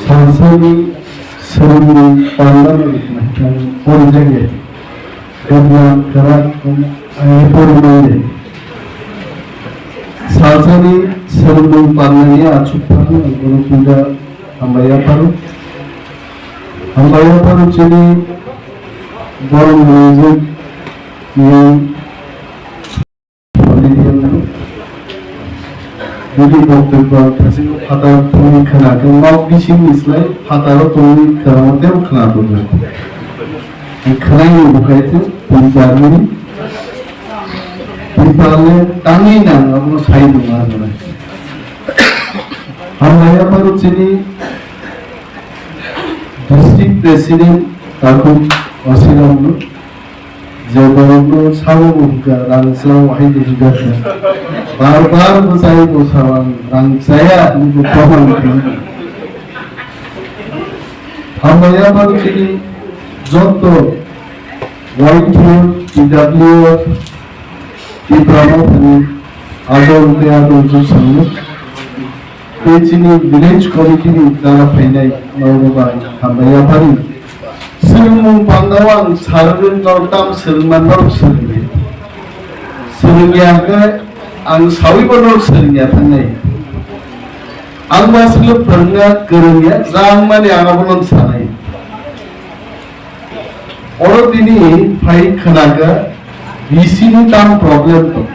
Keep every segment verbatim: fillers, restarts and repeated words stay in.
Salsani swrwngmung pandani porijagwi Gabyan kwrak ani porimani. Salsani swrwngmung pandani achukphano ang bono puja hambai yapharo. Hambai yapharo chini borok mwngjwk ni Bini boktwibbo ang thaisingo phataro tongwi khna khe, nok bisingni slai phataro tongwi khna tei khna tongwi. Ang khnaini bukhai khe Twitterni, Twitterni tangwi nang abono sai tongma hwnwi. Hambai yapharo chini District President Takhuk Asirokno. Je borokno sabo bo hwnkha, rang chao hai de hwnkha khe. Bar bar bwchai bo sao ang rang chaya hwnwi bo proman khlaio. Hambai yapharo chini joto Y T F, T W F, Tipra Mothani adol tei adol jwsangno. Tei chini village committee ni jara phainai norokno bai hambai yaphari. Swrwngmung pandao ang sarwi norok tam swrwngma norok swrwngdi. Swrwngya hwnkhe ang sawibo norok swrwngya thangnai. Ang bo aswkle phwrwngna kwrwngya, jang mani ang abono sanai. Oro tini phai khwnakha, B C ni tam problem tong.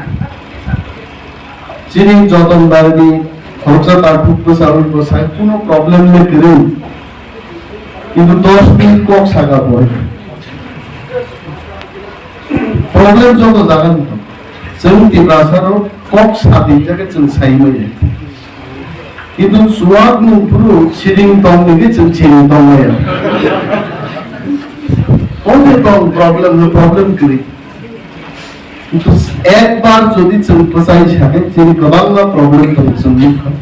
Chini Joton Barni khoroksa takhuk bwsa oi bwsai kuno problem le kwrwi. Kintu dos minute kok saka pore. Problem joto jaga ni tong. Chwng Tiprasa rok kok sa di jaga chwng sai manya. Kintu chuwak nung phuru siring tong nini chwng siring tong maya. Only tong problem, no problem kwrwi. Kintu ekbar jodi chwng bwchai sakhe chini kwbangma problem tong chwng nukha.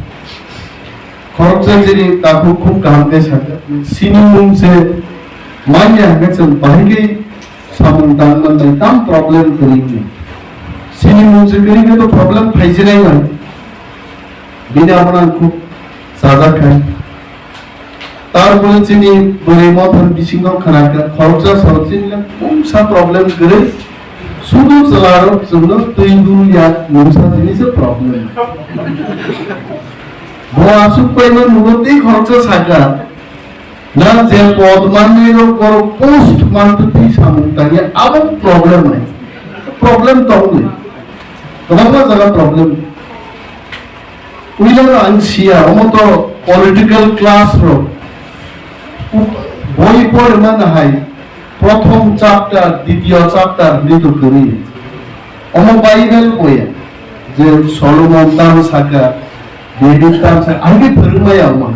Khoroksa chini takhuk khub kaham khe sakha. Sini mung se manya hwnkhe chwng bahai khe samung tang manbai tam problem kwrwi. Sini mung se kwrwi khe to problem phaijinai nai. Bini abono ang khub chajak kha. Tarpore chini bwrwi mothor bisingo khwnakha, khoroksa sao chini le mungsa problem kwrwi. Sudu chwlarok chwngno twi dul ya mungsa jinise problem. Bo aswk paino nugo tei khoroksa sakha. Na je pod manwi rok borok post mantwi twi samung tangya abo problem nai. Problem tongwi. Kwbangma jaga problem. Puilano ang siya, omo to political class rok. Boi pore mana hai, prothom chapter, ditiyo chapter hinwi to kwrwi. Omo Bible boya, je Solomon tamo saka, David tamo saka, ang khe phwrwngmaya omo.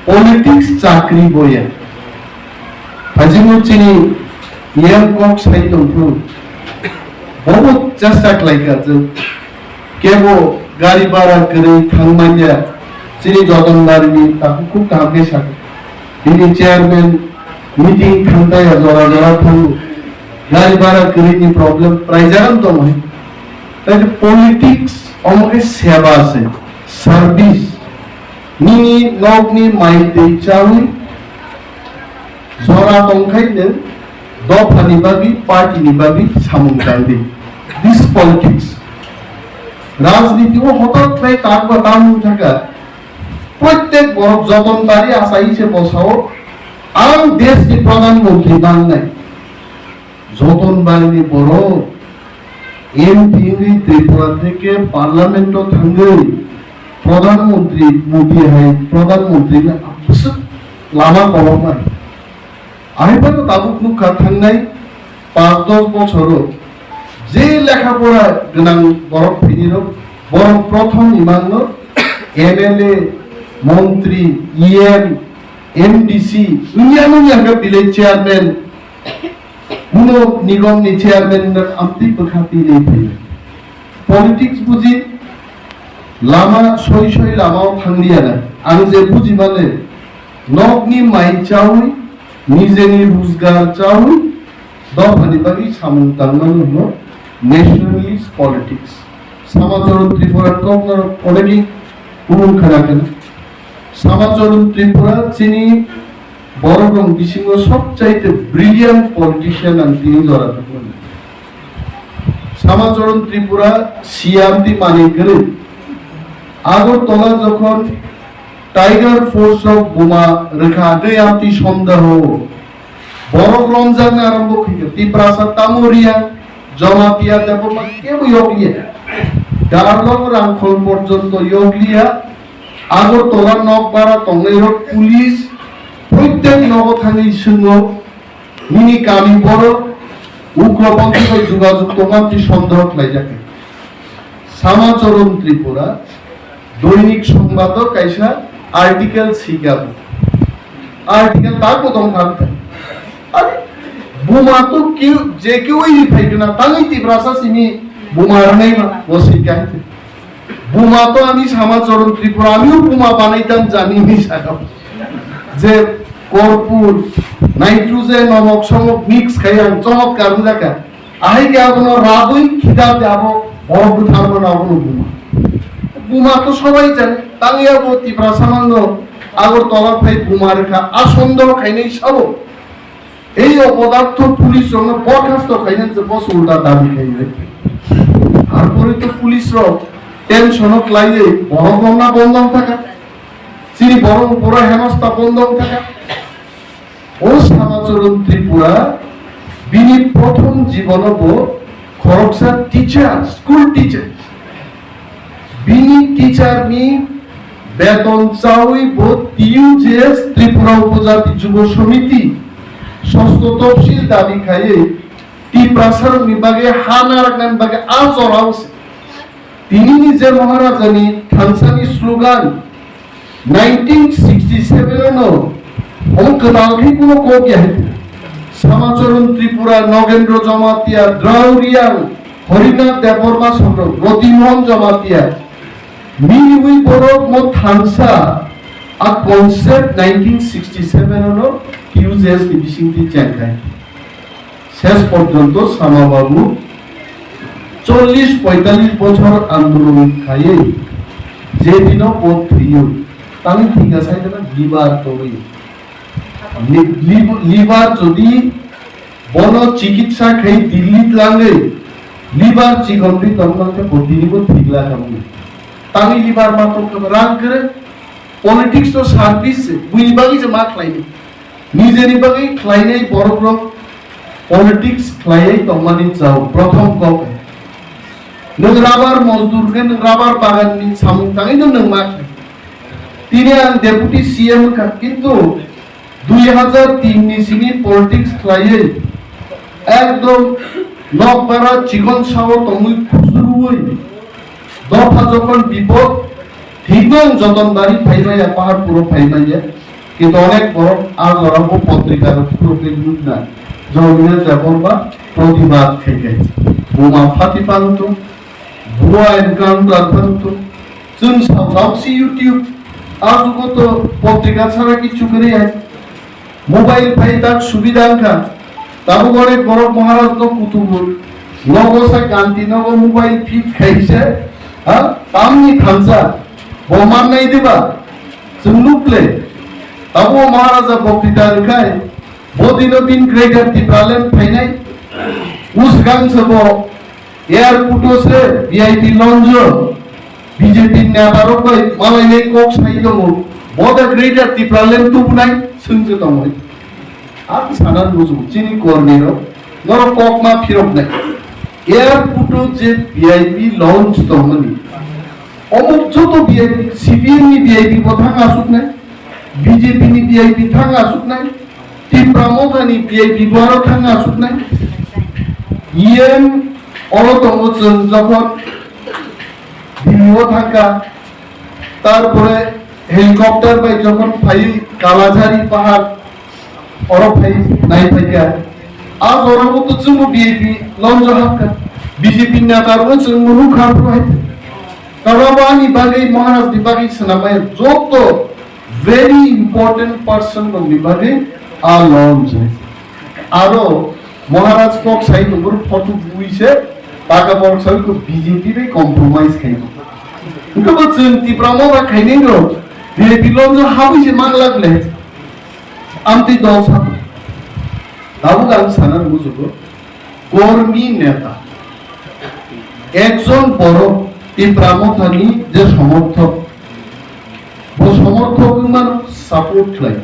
Politics chakri boya. Phaisingo chini yang kok sai tongphuru. Bobo chesta khlaikha je kebo gari bhara kwrwi thangmanya chini Joton Barni takhuk khub kaham khe sakha. Bini chairman meeting thangtaya jora jora thango. Gari bhara kwrwini problem praijak tong hai. Tai politics omo khe seba se, service. Nini nokni mai twi chawi jora tongkhaino dophani bagwi, party ni bagwi samung tangdi. This politics. Rajniti o hotok khlai tak ba tamung thaka. Prottek borok Joton Bari asai se bosao ang desh ni pradhan mantri bangnai. Joton Bari ni borok M P wngwi Tripura theke Parliament o thangwi Pradhan Mantri Modi hai Pradhan Mantri ni abwswk lama koloknai. Ahai phano tabuk nukha thangnai panch dos bochoro je lekha pora gwnang borok phainirok borok prothom imangno M L A, montri, E M, M D C, wngya wngya khe village chairman, Kuno nigom ni chairman rok amtwi bwkha twi nai phai. Politics buji lama soi soi lama o thang liya na. Ang je buji male nok ni mai chawi, nije ni rojgar chawi, dopha ni bagwi samung tang mani hwno nationalist politics. Samajoro Tripura kok no already Kubun khwna khe Samacharan Tripura chini borokrok bisingo sobchaite brilliant politician ang tini jora tongmani. Samacharan Tripura siamti mani kwrwi. Agartala jokhon Tiger Force rok buma rwkha tei amtwi sondeho. Borok romjakna arambo khaikha. Tiprasa, Tamuria, Jamatia, Debbarma kebo yokliya. Darlok Rangkhol porjonto yokliya. Agartala nokbara tongnairok police proitek nogo thangwi swngo, nini kami borok ugroponthi bai jogajog tongma twi sondeho khlaijak. Samacharan Tripura, Doinik Songbato kaisa article sikha. Article tako tong kha. Are, buma to keu, je keu iri phai gana, tangwi Tiprasa simi buma rwnai ma, bo sikha. Buma to ani Samacharan Tripura, amiyo buma banaitam jani hinwi sakha. Je korpur, nitrogen, nomok somok mix khai ang chomotkar wngjakha. Ahai khe abono rabwi khidate abo borok bwtharmano abono buma. Buma to sobai jani, tangwi abo Tiprasa mangno Agartala phai buma rwkha, a sondeho khainai sabo. Ei opodartho police rokno borkhasto khainani je bos ulta dabi khainai. Harpore to police rok tension o klaiwi borok romna bondo wngkha. Chini borok uporo henosta bondo wngkha. O Samacharan Tripura bini prothom jibono bo khoroksa teacher, school teacher. Bini teacher ni beton chawi bo T U J S, Tripura Upajati Jubo Samiti, sosto topsil dabi khaiwi Tiprasarokni bagwi ha narwknani bagwi a jorao se. Tinini je Maharajani thansani slogan nineteen sixty-seven ano omo kwtal khe kuno kok ya hai. Samacharan Tripura, Nogendra Jamatia, Drao Riang, Harinath Debbarma Songkro, Roti Mohan Jamatia, miriwi borok mo thansa a concept nineteen sixty-seven ano T U J S ni bisingtwi chengkhai. Ses porjonto Sama Babu chollish poitallish bochor andolon khaiwi je dino bo thwiyo, tangwi thwikha sai jana liver tongwi. Li-, li-, liver jodi bono chikitsa khai Delhi tlangwi liver chikon twi tongmang khe bo tini bo thwikla kha mung. Tangwi liver ma tong kha rang kwrwi, politics to service se, buini bagwi se ma khlaini. Nijeni bagwi khlainai borokrok politics khlaiwi tongmani chao. Prothom kok, nwng rubber mojdur khe nwng rubber baganni samung tangwi no nwng ma khlai. Tini ang deputy C M wngkha, kintu dui hazar tin ni simi politics khlaiwi ekdom nokbara chikon sao tongwi khusruwi dopha jokhon bipod thikno ang joton bari phaimaya, paharpuro phaimaya. Kintu onek borok a jorao bo potrika rok phuruknai nukna. Jogina Debbarma protibad khaikha. Buma phati phanto, bua encounter phanto. Chwng saonaoksi YouTube, a jugo to potrika chara kichu kwrwi hai. Mobile phai tak subida wngkha. Tabuk onek borok Maharaj no kutubu. Nogo sa kanti nogo mobile fit khaise. Ha? Tamni thansa. Bo mannai diba? Chwng nukle. Tabuk o Maharaja boktita rwkhai. Bo dino bin Greater Tipraland phainai. Usgang se bo Airport o se V I P lounge o B J P neta rok bai malai nai kok sai tongo. Bo da Greater Tipraland tubunai swngse tongo. Ang sana bujo chini kormi rok norok kok ma phirok nai. Airport o je V I P lounge tongmani. Omo joto V I P, C P M ni V I P bo thang asuk nai, B J P ni V I P thang asuk nai, Tipra Motha ni V I P bo aro thang asuk nai. E M oro tongo chwng jokhon Delhi o thangkha, tarpore helicopter bai jokhon phai Kalajari pahar oro phai nai phaikha. A jorao to chwngbo V I P lounge o hapkha. B J P neta rokno chwngbo nukha phuru hai. Karon bo ani bagwi Maharaj ni bagwi swnamaya joto very important person rokni bagwi a lounge hai. Aro Maharaj kok sai tongo photo bui se taka borok sai ko B J P bai compromise khai. Wngkhe bo chwng Tipra Motha khainai rok V I P lounge o habwi se manglak le. Amtwi dol sabo. Tabuk ang sana rwgo joto. Kormi neta. Ekjon borok Tipra Mothani je somorthok. Bo somorthok wngmano support khlai.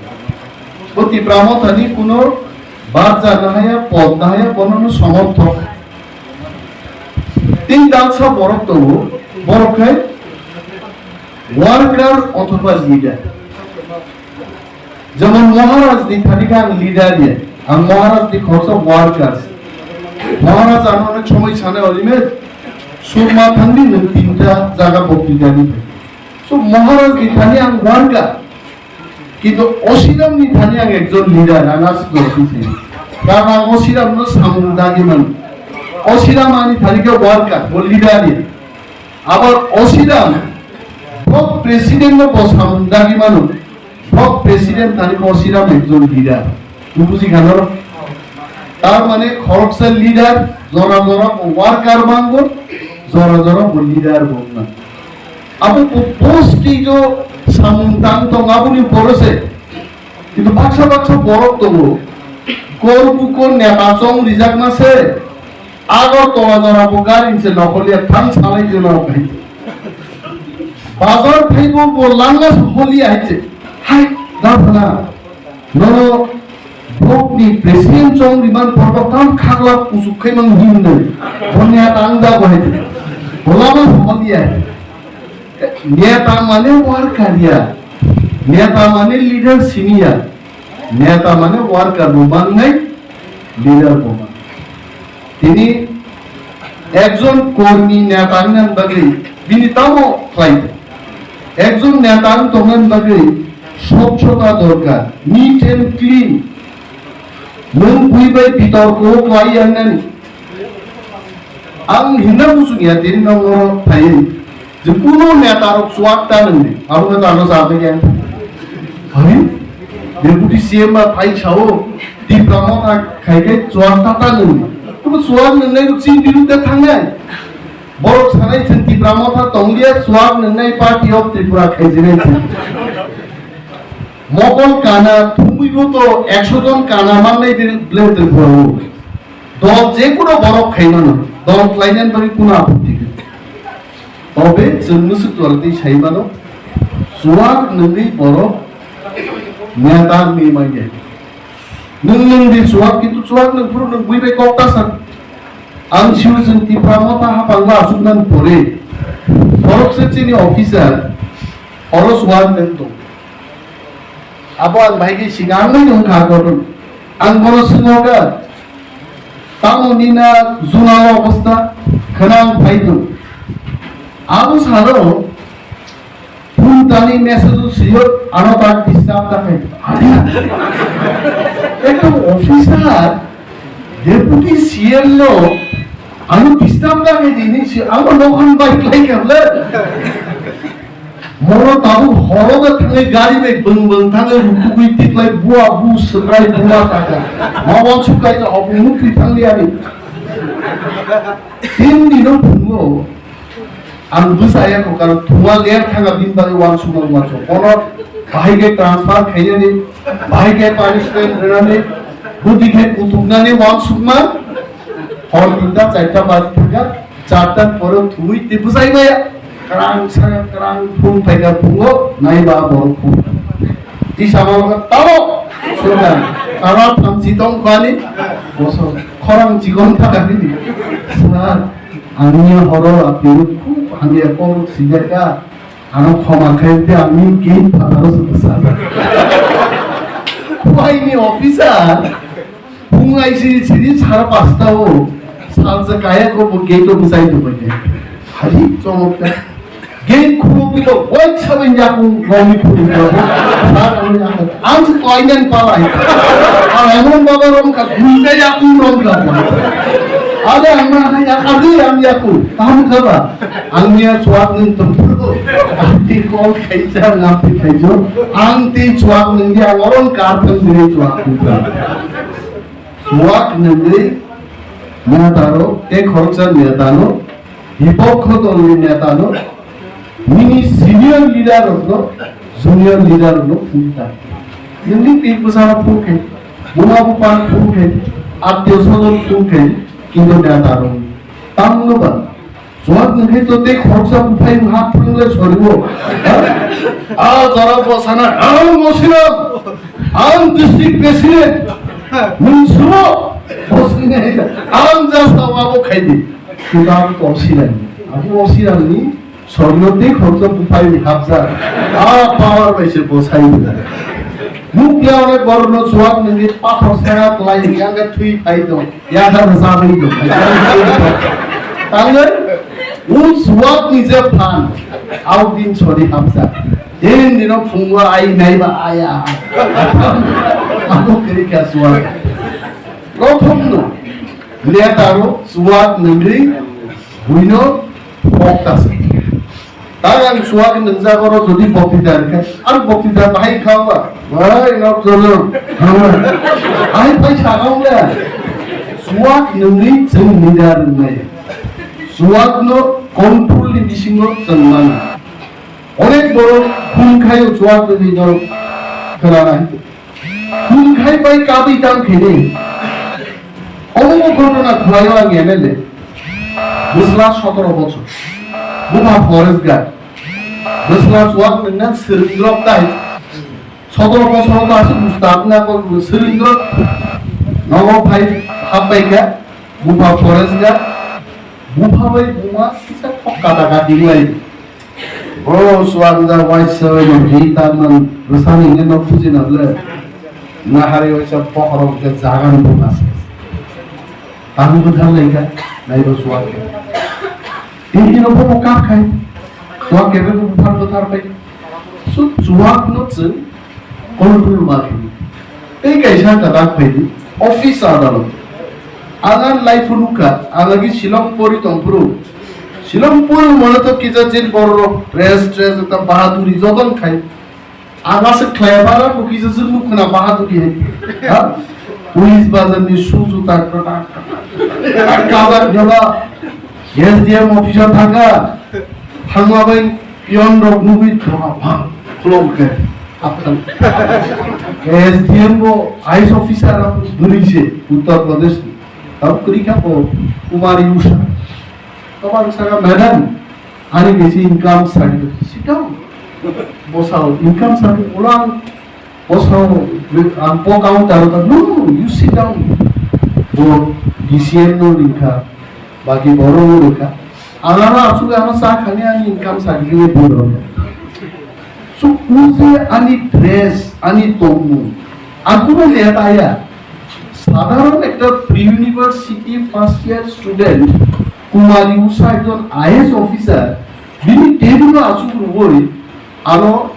Bo Tipra Mothani kuno barja nahaya, pod nahaya, bonono somorthok. Tin dalsa borok tongo, borok khe worker othoba leader. Jemon Maharaj ni thani khe ang leader ya, ang Maharaj ni khoroksa workers. Maharaj ano onek somoi sanai, "Olimet, Surma thangdi nwng tinta jaga bokti dani." So Maharaj ni thani ang worker. Kintu Osiram ni thani ang ekjon leader, ang aswk dorti se. Karon ang Osiram no samung dagi mano. Osiram ani thani khe worker, bo leader ya. Abar Osiram, bo president no bo samung dagi mano. Bo president thani khe Osiram ekjon leader. Twi buji khano? Tar mane khoroksa leader, jora jora bo worker bango, jora jora bo leader bo wngna. Abo bo, bo stage o samung tang tong aboni pore se. Kintu baksa baksa borok tongo. Kor buko neta chong rijakma se. Agartala jora bo gari se nokhorliya thang salai je norok hai. Bazar phaibo bo langa se holiya hai se. Hai, da phana. Nono bokni president chong riman porbo tam khagla kusuk khai mang him nai. Bo neta ang da bo hai. Bo lama holiya hai. Neta mane worker ya. Neta mane leader senior. Neta mane worker bo mangnai, leader bo mangnai. Tini ekjon kormi neta wngna bagwi bini tamo khlai. Ekjon neta wng tongna bagwi swchhota dorkar, neat and clean. Nwng bui bai bitorko khlai yangnani. Ang himna muchung ya, tini nang oro phaiwi. Je kuno neta rok chuak ta nang di. Abo neta rok sa de yang. Hari? Deputy C M ba phai sao, Tipra Motha khai khai chuak ta ta nang di. Kuno chuak nang nai rok chini biruddhe thangnai. Borok sanai chwng Tipra Motha tongliya, chuak nang nai Party of Tripura khai jinai chwng. Mokol kana thumui bo to ekso jon kana mannai de ble Tripura o. Dol je kuno borok khaimano, dol khlainani bagwi kuno apotti gwnang. Tobe chwng mwswk jora tei sai mano, chuak nwngwi borok neta wngwi manya. Nwng nwng di chuak, kintu chuak nwng phuru nwng bui bai kok ta san. Ang sio chwng Tipra Motha hapang la achuknani pore, borok se chini officer, oro chuak nwng tong. Abo ang bai khe siga ang bai nung kha kotor. Ang bono swngo kha. Tamo nina junalo obostha khwnang phai do. Abo saro phone tani message o siyo ano ta disturb ta khai. Ekdom officer, deputy C M no ano disturb ta khai dini si ano nokhon bai klai kable. Moro tabuk horo da thangwi gari bai bwng bwng thangwi rukugwi tiklai bua bu swkrai bua taka. Ma wansuk kaisa obo mukti thangli ani. Tin dino phungo ang bwsa ya ko karon thuma ler thanga bin bagwi wansuk ma wansuk. Bono bahai khe transfer khainani, bahai khe punishment rwnani, budi khe kutuknani wansukma. Hor tinta charta baji thangkha. Chartan pore thumui tei bwsai maya. Kwrang sa, kwrang phung phaikha phungo, naiba borok phung. Tisa mano kha tamo. Sura, tara thamchi tong khani. Boso, khorang chikon thaka nini. Sir, ani horo apni khub hamya kok sijaka. Ano khoma khai te ani gate phataro se bwsa. Khwai ni officer. Phung aisi sini sara pasta o, salsa kaya ko bo gate o bwsai tongbai khe. Hari chomok khe. Gate khuluk to, wai sabai yakung romi khuluk to. Ang se koi nan palai. Ang emon baba rom kha, gunda yakung rom kha. Ada ang na ya kha ri ang yakung. Tam kha ba. Ang niya chuak nwng tong phuru. Ang ti call khaijak, ang ti khaijo. Ang ti chuak nwng di ang oron kar thang dire chuak nwng tong. Chuak nwngwi neta rok tei khoroksa neta no, bipokho dol ni neta no, Nini senior leader rokno, junior leader rokno phung ta. Nini pik bwsano phung khe, buma bupha phung khe, attiyo sojon phung khe, kintu neta rok. Tamo ba, chuak nungkhe to tei khoroksa buphai wng hap phang le soribo. Ha? A jora bosana, ang Mosiram, ang district president, nung sumo, bosini hai, ang jasa wabo khaidi. Kintu ang to silang, ang Mosiram ni Sorno tei khoroksa buphai ni hapjak. A power bai se bo sai bo. Nukya ore borno chuak nungwi pathor sara klai ni yang ga thui phai do. Ya ga rwsa bai do. Tangai u chuak ni je phan. Au din sori hapjak. Din dino phungwa ai nai ba aya. Abo kiri kya chuak. Prothom no. Neta ro chuak nungwi buino pok ta se. Tang ang chuak nungjak oro jodi boktita rikha, ang boktita bahai kha ba? Bai, nok jono. Ai pai sa kong le. Chuak nungwi chwng nida rwnai. Chuak no control ni bisingo chwng mano. Onek borok khun khayo chuak nungwi no khwna nai. Khun khai bai kabui tang khini. Omo ghotona khwlaio ang M L A. Bwsla sotoro bochor. Bupha forest guard. Bwsla chuak nungna swrwng rok tai. Sotoro bochor ta aswk bwsla wngna ko swrwng rok. Nogo phai hap bai kha. Bupha forest guard. Bupha bai buma kisa thok kata kati lai. O chuak ja waisa bai no hi ta man bwsani ne no phuji na ble. Na hari waisa bokhorok ke jagan bo nas. Tang bo thang lai ka, nai bo chuak ke. Tini no bo kap khai. Chuak ke bo thar bo thar pai. Su chuak no chwng control ma khe. Tei kaisa ta dak phai di, office adalot. Ang an lai phuru kha, ang agi Shillong pori tong phuru. Shillong pori mane to kisa jin borok dress, dress ta bahaduri joton khai. Ang aswk khlai bara bo kisa jin nuk khna bahaduri hai. Ha? Police bazar ni suju ta ta ta. Kazak jola S D M officer thangkha. Thangma bai Pion rok nugwi thoma phang khulok khe apthang. S D M bo I A S officer rok duri se Uttar Pradesh ni. Tab kuri kha bo Kumari Usha. Tabang saka, "Madam, ani besi income certificate." Sit down. Bosao income certificate ulang. Bosong, ang po counter ta, "No, no, you sit down." Bo D C M no ringkha, bagi borok no ringkha. Ang ano asuk ano sa khani ani income certificate di borok. So, o je ani dress, ani tongmung, ang kuno le ta ya. Sadharon ekta pre-university first year student, Kumari Usha ekjon I A S officer, bini table o asuk rwui, ano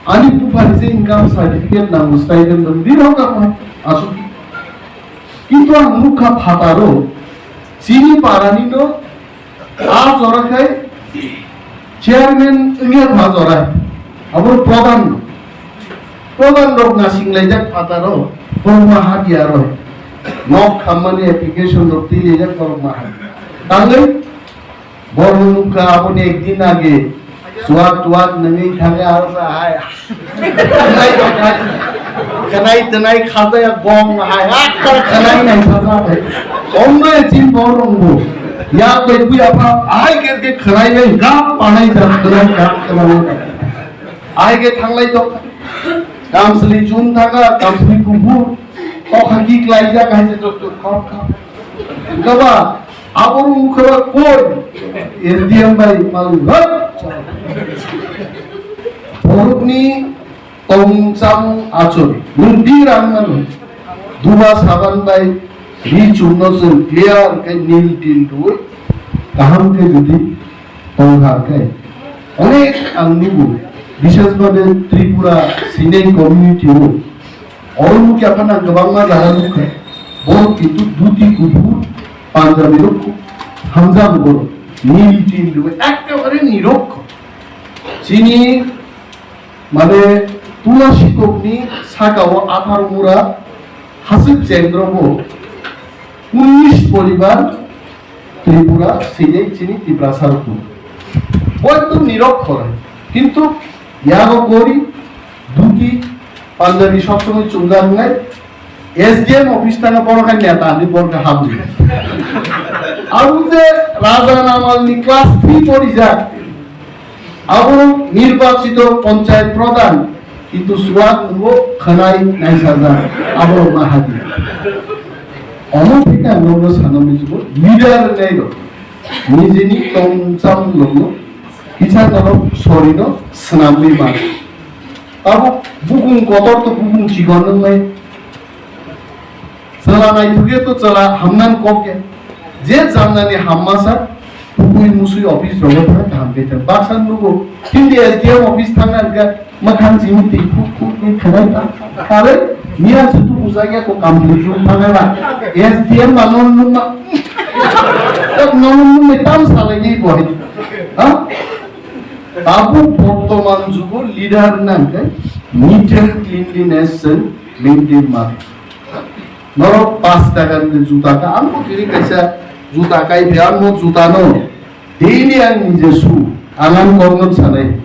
Ani buphani je income certificate nango, stipend rok bini rok kamo asuk. Kintu ang nukha phataro, chini parani no a jora khai chairman wngya pha jora. Abo pradhan, pradhan rok nasing laijak phataro, borok ma hadiya rok. Nok khammani application rok twi laijak borok ma hadiya. Tangwi Borok nukha aboni ekdin age. Chuak tuak nungwi thangwi aro sa hai. Khwnai tongkha. Khwnai twnai khajaya gong hai. Akkar khwnai nai sajak hai. Omno echin borok nungbo. Yak bai bui apa hai ker ke khwnai nai gap panai jak khwnai gap khwnai. Ai ke thanglai tongkha. Kamsli chum thangkha, kamsli kuphur. Tokha ki klaijak hai se tok tok khop khop. Gaba, Aborok wngkha koi, S D M bai malwi hot. Borokni tongmung chamung achuk, nwng di rang mano. Duba saban bai ri chumno chwng clear khe nil til rwui kaham khe jodi tongthar khe. Onek ang nugo, bishes bhabe Tripura Sinai community o Oro nukya phano ang kwbangma jaga nukha. Borok kintu dhuti kuphur, punjabi rok hamjago borok. Nil tin rwui ekkebare nirok. Chini, mane, Tulasi kokni sakao atharo mura hasik chengrogo unnish poribar Tripura sini chini Tiprasa rok. Hoito nirok khorai. Kintu yago gori, duti, panjabi sob somoi chunga wngnai. S D M office tana boro kha neta ani boro kha habri. Abo je Raja Namal ni class three pori jak. Abo nirbachito panchayat pradhan, kintu suat nungo khanai naisajak. Abo mahadi. Omo thika nungo sanami jugo leader nai ro. Nijini tongcham nungo. Kisa norok sorino swnamwi mano. Abo bukung kotor to bukung chikon wngnai. Chwla naithokya to chwla hamnani kok ya. Je jamnani hamma sa, tubui musui office rogo thang kaham khe thang. Baksa nugo, hindi S D M office thangna hwnkha, mwkhang simi twi khuk khuk khe khwnai ta. Are, miya se tu bujak ya ko complete room thangnai ba. S D M ba non nung ma. Tak non nung me tam salai ni bo. Ha? Tabuk bortoman jugo leader nangkhe neat and cleanliness se maintain ma. Norok pash taka ni juta ka, ang bo tini kaisa juta kai phi, ang bo juta no daily ang nije su, ang ang kokno sanai.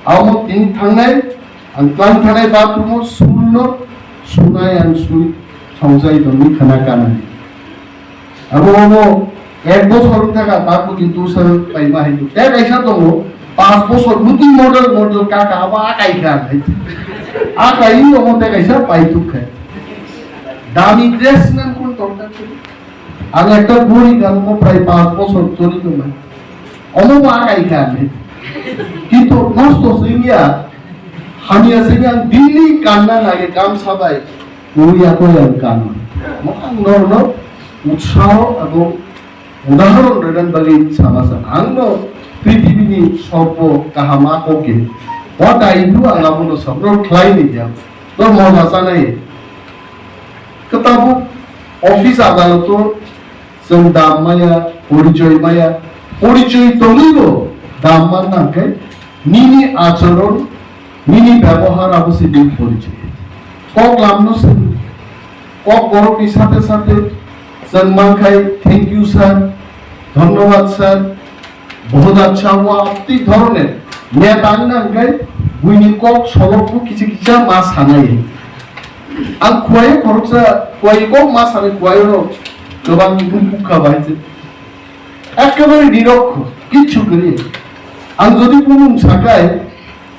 Amo tini thangnai, ang tlang thangnai bathroom o sul no sunai ang sui songjai dongni khana kanai. Abo omo ek bosor wngkha kha, tabuk kintu sir paima hai tu. Tei kaisa tongo, panch bosor nutui model model kaka abo akai kha hai. Akai omo tei kaisa pai tuk kha. Dami dress nang kun torkar khe. Ang ekta buri gan mo prai panch bosor choli tongmai. Omo bo akai kha hai. Kintu nosto singya, hamya singya daily kanna lage kam sabai. Ui ako yang kano. Mo ang no no utsaho abo udahoron rwna bagwi sama sa. Ang no prithibini sobo kaham ako ke. What I do ang abo no sabro khlai ni ya. To mo na sanai. Ketabu office adaloto Chwng dam maya, porichoi maya, porichoi tongwibo dam manna hwnkhe nini achoron, nini byabohar abo se bini porichoi. Kok lamno swng, kok borokni sathe sathe chwng mankhai, "Thank you sir, dhonnobad sir, bahut achha hua," tei dhoroner neta wngna hwnkhe buini kok solokbo kisa kisa ma sanai. Ang kuaio khoroksa, kuaio kok ma sanai, kuaio rok kwbang bukha bai se. Ekkebare nirokho, kichu kwrwi. Ang jodi bumung sakai,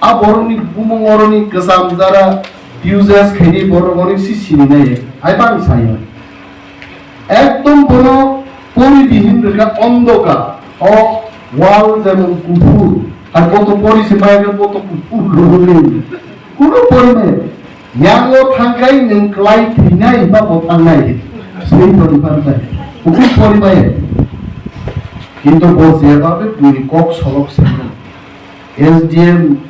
a borokni bumung oroni kwcham jara uses khaini borok oroni si sini nai. Hai bang saya. Ekdom bono pori di hin rwkha ondokar. O wall jemon kuphur. Hai boto pori se bai boto kuphur rwgwi. Kuno pori nai. Yango thangkai nwng klai thwinai ba bo thangnai. Swi pori phantai. Kuphur pori bai. Kintu bo jebabe bini kok solok sengno. S D M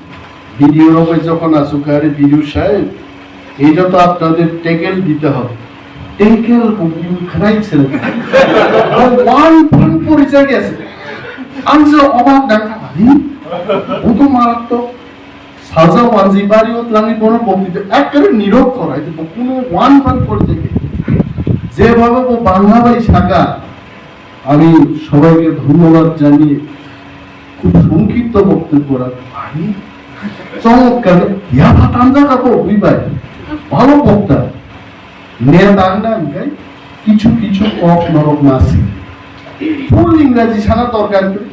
video rok bai jokhon asuk kha, "Are video saheb, এটা তো আপনাদের ট্যাকেল দিতে হবে।" Tackle bo bini khwnai se. Bo one point পরিচয় গেছে। আমি যে অবাক দেখা, আরে, ও তো মারাত্মক। সাজা ওয়ানজি বাড়ি ও ত্লানি কোনো বক্তৃতা একেবারে নিরক্ষর, হয়তো কোনো one point পরিচয় গেছে। যেভাবে ও বাংলা ভাই শাখা, আমি সবাইকে ধন্যবাদ জানিয়ে খুব সংক্ষিপ্ত বক্তব্য রাখবো। ভাই, চমৎকার, ইয়া ফাটান জায়গা তো, ওই ভাই, ভালো বক্তা। নেতা না, ভাই, কিছু কিছু কম নরক মাসি। ফুল ইংরেজি সারা দরকার নেই।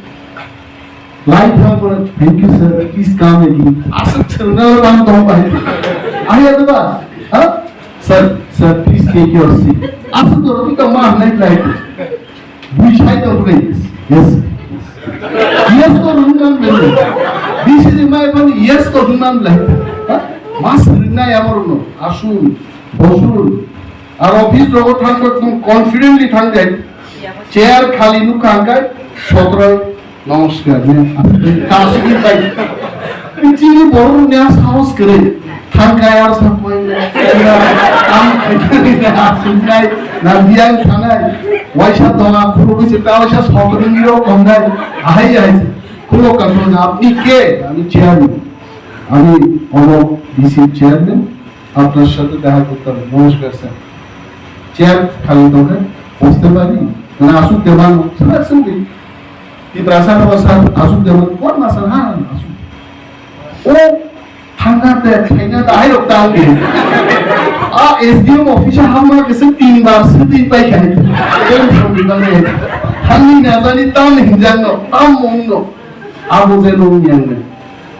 Light on করে, "Thank you, sir. Please come again." Aswk swrwngna bang tong bai. Ahi ado ba? Ha? "Sir, sir, please take your seat." Aswk doro kita mah nai light. Bui sai to bui. Yes. Yes to rungkan beli. This is my phone. Yes to rungkan beli. Ha? Mas rinna ya moruno. Asun, bosun. Ar office rogo thang to tum confidently thang jai. Chair khali nukha angkai. Sotro. Namaskar, ne, aswk kasugwi bai. Chini borok ni a sahos kwrwi. Thangkai ar sapai ne. Tam khaikani ne aswk nai. Na biyang thanai. Waisa donga khurugwi se ta waisa sokri ni rok kongnai. Ahai ahai. Kulo kaso na apni ke? Ami chairman. Ami omo D C chairman. আপনার সাথে দেখা করতে হবে। নমস্কার sir. Chair খালি দোকান বসতে পারি? মানে আসুক দেবান স্যার আসুন দিন। Tiprasa no sir asuk de, kor ma sir ha asuk. O thangna de, thaina de, hai rok ta de. A S D M office ha ma ke se tin bar se tin pai khai. Em thang di ba ne. Thang ni na jani tam hinjang no, tam mong no. Abo je nung yang ne.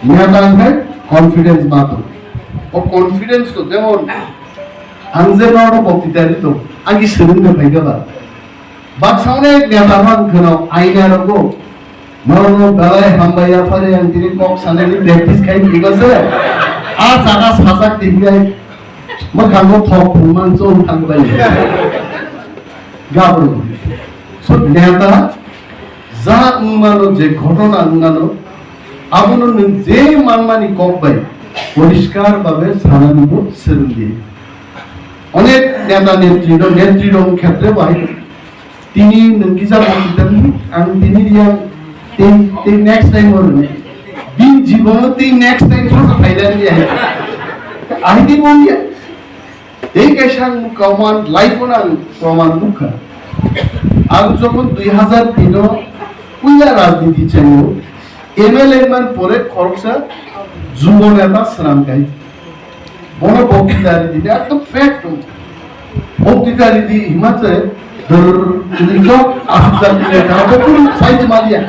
Nya ta khai confidence ma to. O confidence to jemon ang je no ro bokti dari to. Agi serung de pai ga ba. Baksa onek neta man kheno aina rogo. Nono belai hambai yaphari ang tini kok sanani practice khai phaiba se. A jaga sajak tini ai. Mwkhango thok phungman chong thang bai. Gabru. So neta ja wngmano je ghotona wngmano abono nwng je manmani kok bai poriskar babe sanani bo swrwngdi. Onek neta netri no, netri rok khetre bai Tini nwng kisa bwsajak, ang tini riyang tei, tei next time o rwngya. Bini jibono tei next time sasa phailani ya. Ahidi bongya. Tei kaisa ang proman, life o ang proman nukha. Ang jokhon dui hazar tin o puila rajniti chengyo, M L A man pore khoroksa jubo neta swnam kai. Bono bokti dari di, ekdom fact. Bokti dari di hima se, dur, ini kok, asuk dari di, kabo pun sai di malia.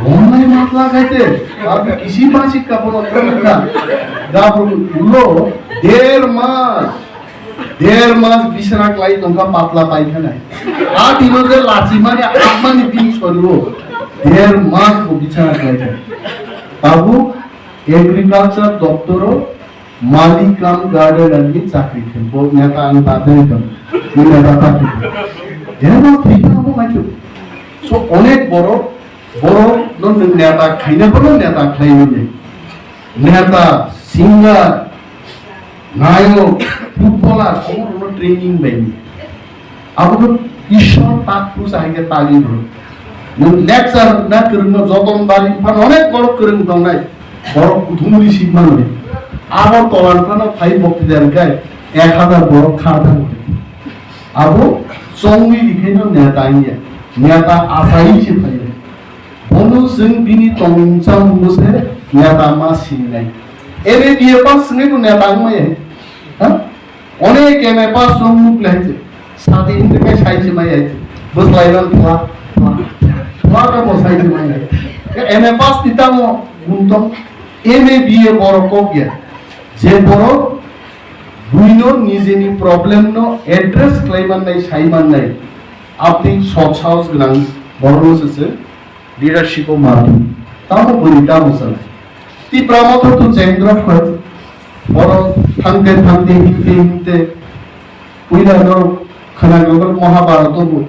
Bono matla kaise, abi kisi masik ka bono ka. Gabru ulo, der mas, der mas bisana klai tongka patla paikha nai. A dino je lachi mani, amani bini soriwo, der mas bo bisana klai kha. Tabu agriculture doptoro, Malik cum gardener ni chakri khe bo neta ang ta de to, ni neta ta khe. Ero thik abo mai khe. So onek borok, borok no nwng neta khaina bono neta khlai manya. Neta, singer, nayok, footballer, omo no training bai. Abo to Ishwar tak pusa hai khe tagi bro. Nwng lecture na kwrwngno joton bari, phan onek borok kwrwng tongnai. Borok kuthumri sik manwi. Abo tolan phano phai bokti der kai, ek hazar borok kha thang. Abo chongwi rikhaino neta wngya. Neta asai se phaiya. Bono chwng bini tongmung chamungno se neta ma sinai. M A B A pass swngwi bo neta wngmaya. Ha? Onek M A pass rok nuk le hai se. Sati hinte kai sai se mai hai se. Bwslai rok thwa, thwa, thwa ka bo sai se mai hai. M A pass ti tamo gun tong. M A B A borok kok ya. Je borok buino nijeni problem no address khlai mannai, sai mannai. Aboni sot sahos gwnang borok no se se. Leadership o matu. Tamo bwrwi tamo chwng. Tipra Motha to chengdrop kha. Oro thangte thangte himte himte. Puila no khwnagrok Mahabharat o bo.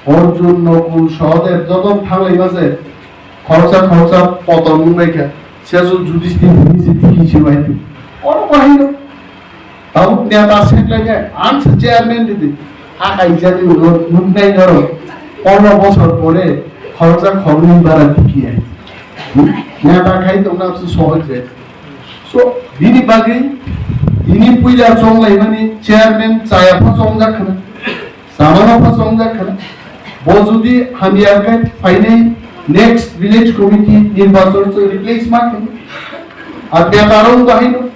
Arjun, Nakul, Sahadev joto thanglai ma se. Khoroksa khoroksa poton wngbai kha. Sesu Judisthir hini se tiki se bai. Oro bahai no. Tabuk neta seklainai, ang se chairman ridi. Hakaijani ulo nuknai norok. Pondro bosor pore khoroksa khoroknwi bara tikiya. Neta khai tongna abse sohoj je. So, bini bagwi, bini puila chonglaimani chairman chaya pha chongjak khna. Samano pha chongjak khna. Bo jodi hamya khe phainai next village committee nirbachon se replace ma khna. Ar neta rok bahai no.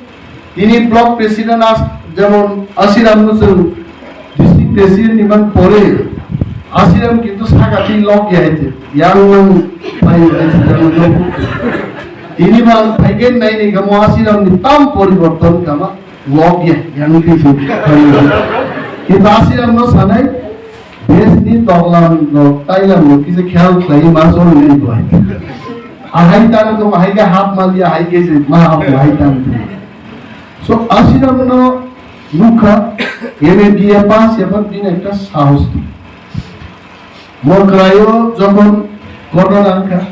Tini block president as, jemon Asiram no chwng district president ni man pore, Asiram kintu saka twi lok ya hai te, yang nang pai hai te, jemon lok. Tini man phaigen nai ni kamo Asiram ni tam poriborton kama lok ya, yang ni kintu. Kintu Asiram no sanai, bes ni toklam no, tailam no, kisa khel khlai ma chol ni bo hai. Ahai tang to, ahai ka hap mal ya, ahai ke se ma hap, ahai tang to. So, Asiram no nukha, M A B A pass ya, but bini ekta sahos. Mo krayo jokhon ghotona wngkha,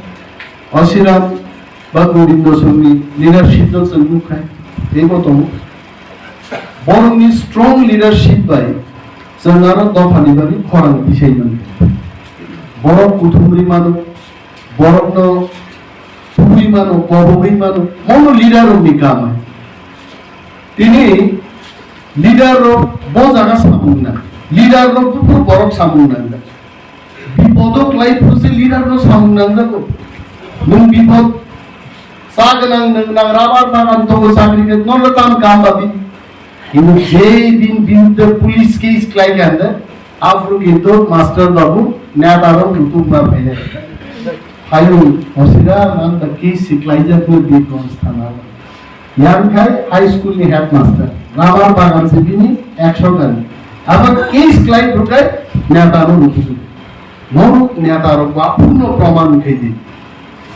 Asiram ba Gobindo Songni leadership no chwng nukha, teibo tongo. Borokni strong leadership bai chwng aro dophani bagwi khorang tisai mano. Borok kuthumri mano, borokno tubui mano, kobogwi mano, mono leader rokni kama. Tini leader rok bo jaga samung na, leader rok buphuru borok samung nang. Bipodo kwlai phuru se leader no samung nangjago. Nwng bipod sa gwnang, nwng nang rabar bagan tongo, chakri khe nono tam kam babi. Kintu jei bini biruddhe police case khlai kha hwnde, aphuru kintu master babu neta rok nukhung ma phainai. Phaiyung, hosira nang ta case se khlaijak no Birganj thana. Yang khai high school ni headmaster, rabar bagan se bini ekso gani. Abo case khlai bukai neta rok nukhung. Norok neta rok ba phurno proman khai di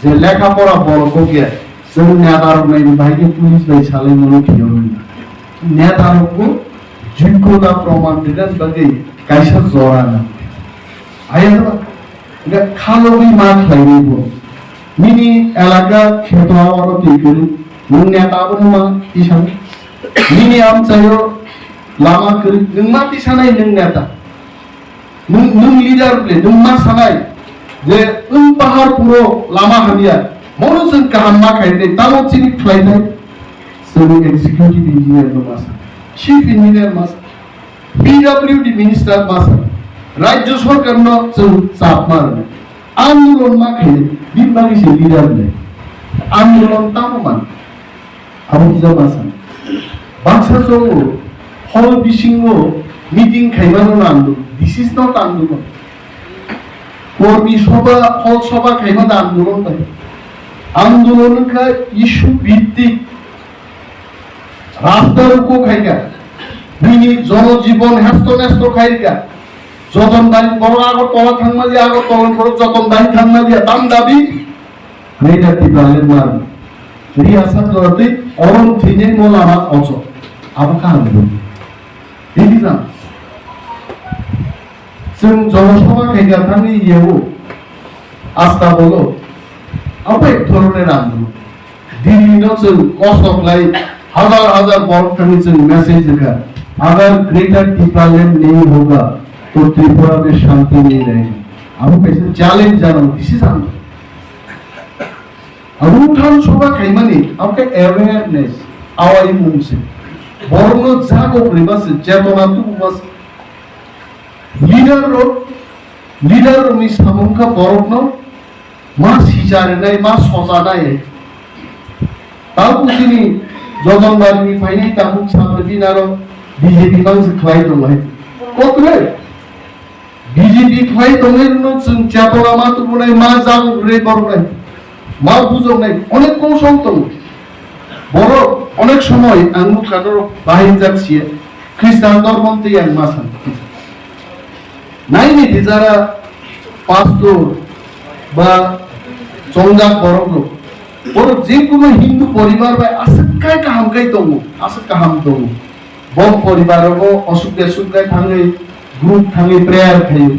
je lekha pora borok bo khe chwng neta rok nai bai khe police bai salai mano khiyo. Neta rok bo joggota proman rwna bagwi kaisa jora nang. Ayang ba ga khalogwi ma khlai ni bo. Nini elaka kheto aro twi kwrwi nwng neta bo ma tisang. Nini amchaio lama kwrwi nwng ma tisanai nwng neta. Nwng, nwng leader ble, nwng ma sanai je nwng Paharpuro lama hamya, mono chwng kaham ma khainai, tamo chini khlainai, chwng executive engineer no ma sa, chief engineer ma sa, P W D minister ma sa, Rajya Sarkar no chwng chap ma rwnai, andolon ma khainai, bini bagwi se leader ble, andolon tamo man. Abo kisa ma sa. Baksa chongo, hol bisingo meeting khaimano nangdo. This is not andolon. Kormi sobha, hol sobha khaima da andolon bai. Andolon wngkha issue bhittik. Rasta ruko khaika. Bini jonojibon hesto nesto khaika. Joton bari borok Agartala thangma liya, Agartala borok Joton bari thangma liya. Tam dabi. Greater Tipraland man. Riya Satla tei orom thwinai mo lama ocho. Abo kaham bo. Didi jang. Chwng jono sobha khaikha thangwi yeo. Asta bolo. Abo ek dhoroner andolon. Delhi no chwng kosto khlai hazar hazar borok thangwi chwng message rwkha. Agar Greater Tipraland nahi hoga, to Tripura mein shanti nahi rahegi. Abo kaisa challenge janao, this is andolon. Rwngtham sobha khaimani, abo khe awareness, awaimung se. Borokno jago rwma se, chetona tububa se. Leader rok, leader rokni samung kha borokno ma sicha rwnai, ma socha nai. Tabuk chini Jotonbarini phainai tabuk sapribini aro B J P bangsi khlai tonglai. Kotre? B J P khlai tongnai rokno chwng chetona ma tubunai, ma jago rwui boroknai, ma bujoknai, onek kosong tongo. Borok onek somoy ang nukha norok bahai jak siya, Khristan dormo tei ang ma san. Naini di jara pastor ba chongjak borok rok, borok je kono Hindu poribar bai aswk kai kaham kai tongo, aswk kaham tongo. Bo poribar rogo osuk besuk kai thangwi group thangwi prayer khaio.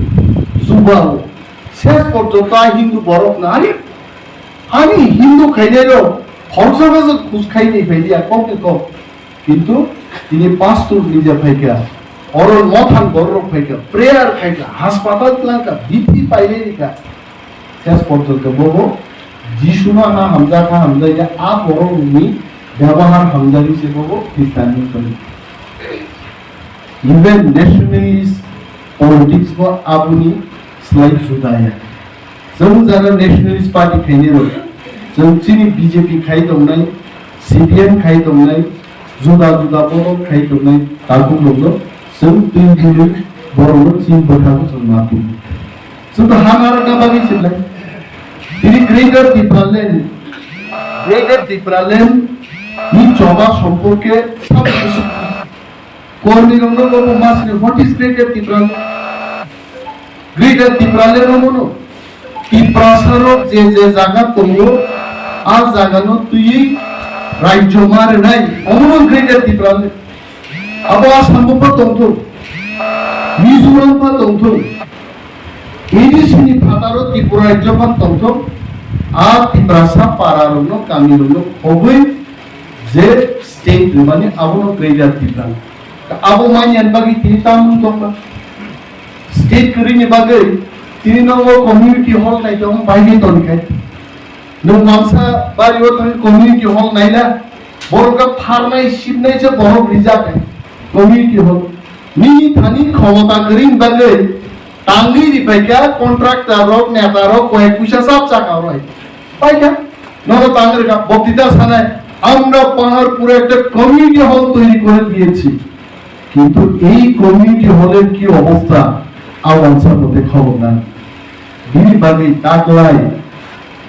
Jubao ses porjonto a Hindu borok no, "Are, ani Hindu khainai rok khoroksa bajo khus khaini phai dia kok ni kok." Kintu tini pastor nije phaikha, oro mothang borok rok phaikha, prayer khaikha, haspatal tlangkha, bithi pailai rikha. Ses porjonto bobo Jisuno ha hamjak, ha hamjakya a borokni byabohar hamjakwi se bobo Khristanni wngkha. Even nationalist politics bo aboni slai juda ya. Chwng jara Nationalist Party khainai rok, chwng chini B J P khai tongnai, C P M khai tongnai, juda juda borok khai tongnai takhuk rokno chwng twi twi borokno chini bwkhao chwng ma twi. Chwng to ha narwkna bagwi se lai. Tini Greater Tipraland, Greater Tipraland ni choba somporke sabo Kormi rokno bo masni, what is Greater Tipraland? Greater Tipraland no mono. Tiprasa rok je je jaga tongo, a jaga no twiwi rajyo ma rwnai, omono Greater Tipraland. Abo Assam bo pa tongthok, Mizoram pa tongthok, A D C ni phataro Tripura rajyo pa tongthok, a Tiprasa para rokno, kami rokno khobwi je state rwmani abono Greater Tipraland. Abo manya ni bagwi tini tamung tongma. State kwrwini bagwi tini nogo community hall naitong bai ni tongkhe. Nwng mangsa bari o thangwi community hall naina, borok khe pharnai sibnai se borok rijak hai community hall. Nini thani khomota kwrwini bagwi Tangwi ri phaikha contractor rok, neta rok, koyek puisa sap chaka roi. Paikha, nono tangwi rwkha, boktita sanai, "Amra Paharpur ekta community hall toiri kore diyechi." Kintu ei community hall er ki obostha, awan sa bote khobor nang. Bini bagwi taklai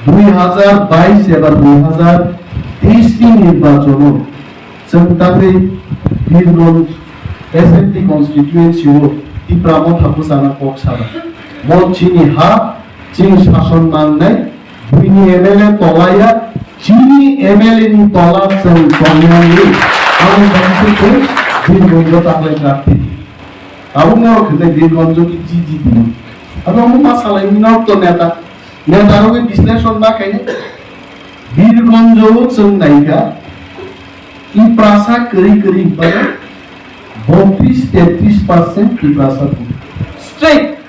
dui hazar bais eba dui hazar teis ni nirbachono chwng tangwi Birgonj S M T constituency o Tipra Motha bwsana kok sana. Bo chini ha, chini sason mangnai, buini M L A tolaya, chini M L A ni tola chwng tongnani, abo bangsi khe Birgonj o taklai prarthi. Abo norok khe Birgonj o ki G G D. Abo omo ma salai nok to neta. Neta rogwi bisleshon ma khaini. Birgonjo chwng naikha, Tiprasa kwrwi kwrwi hinmano botris tetris percent Tiprasa tong. Straight.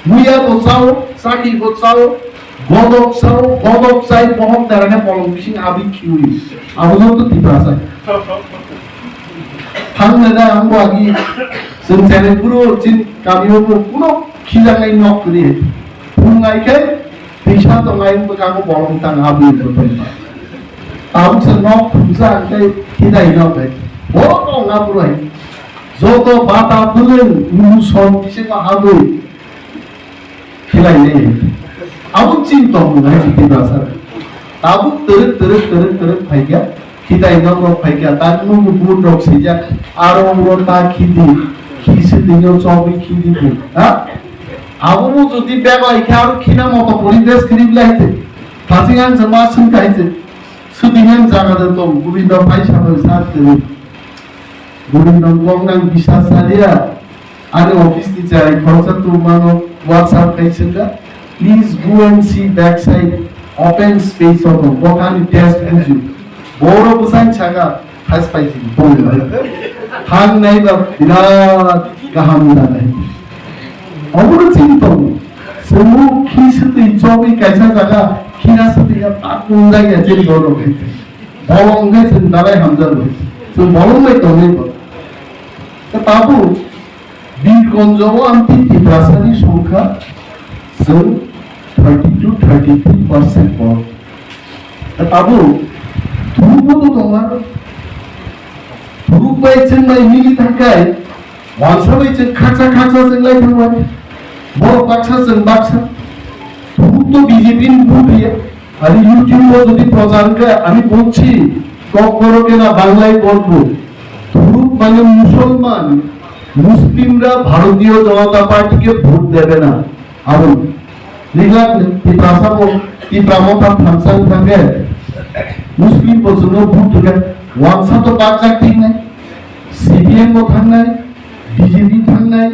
Muya bo chao, chakhi bo chao, godok chao, godok chai, bohok darane bolong bising abi khiui. Abo joto Tiprasa. Thang na ang bo agi, chwng chene puro chin kami o bo kuno khijaknai nok kwrwi. Phung ai khe, tisa tongnai bwkhango bolong tang abwi rwtong. Tabuk se nok khumsa ang tei khidai nok hai. Bo tong abwroi. Joto bata bwlwng ulu som bisingo habwi khilai nai. Abo chin tong hai Tiprasa. Tabuk twrwk twrwk twrwk twrwk phaikha. Khitai nok rok phaikha, tang nung bun rok sijak, aro oro ta khidi, khi se tino chogwi khidi bu, ha? Abo bo jodi bag lai khe aro khina moto poribesh khiri lai the. Thasing ang se ma sung kai se. Sudingan jaga de tong, Govinda phai sa phai sa tene. Govinda kong nang bisas salia. Ani office ni chai khoroksa tongmano WhatsApp khai sengkha, "Please go and see backside open space of the Bokhani test buju." Boro bwsang saka has paisi bongni. Thang nai ba birat kaham nanai. Obo chini tongo. Semu khi sutwi chogwi kaisa jaga khina sutwi ya tak unjak ya chini borok hai. Bolong khe chwng dalai hamjak bai. Chwng bolong bai tongnai bo. Tei tabuk Birgonjo o amtwi Tiprasani songkha chwng thirty to thirty three percent borok. Tei tabuk thurukbo to tongo. Thuruk bai chwng bai mili thangkhai, wansa bai chwng khaksa khaksa chwng lai thangbai. Borok baksa chwng baksa. Thuruk to B J P ni vote riya. Ani YouTube o jodi prochar wngkha, ami bujchi, Kokborok ena Banglai vote bo. Thuruk mane Musolman, Muslimra Bharatiya Janata Party ke vote debe na. Abo ni. Nigla Tiprasa bo, Tipra Motha thamsa wngkha khe, Muslim bo chwngno vote rwkha. Wansa to bakjak thik nai. C P M bo thangnai, B J P thangnai,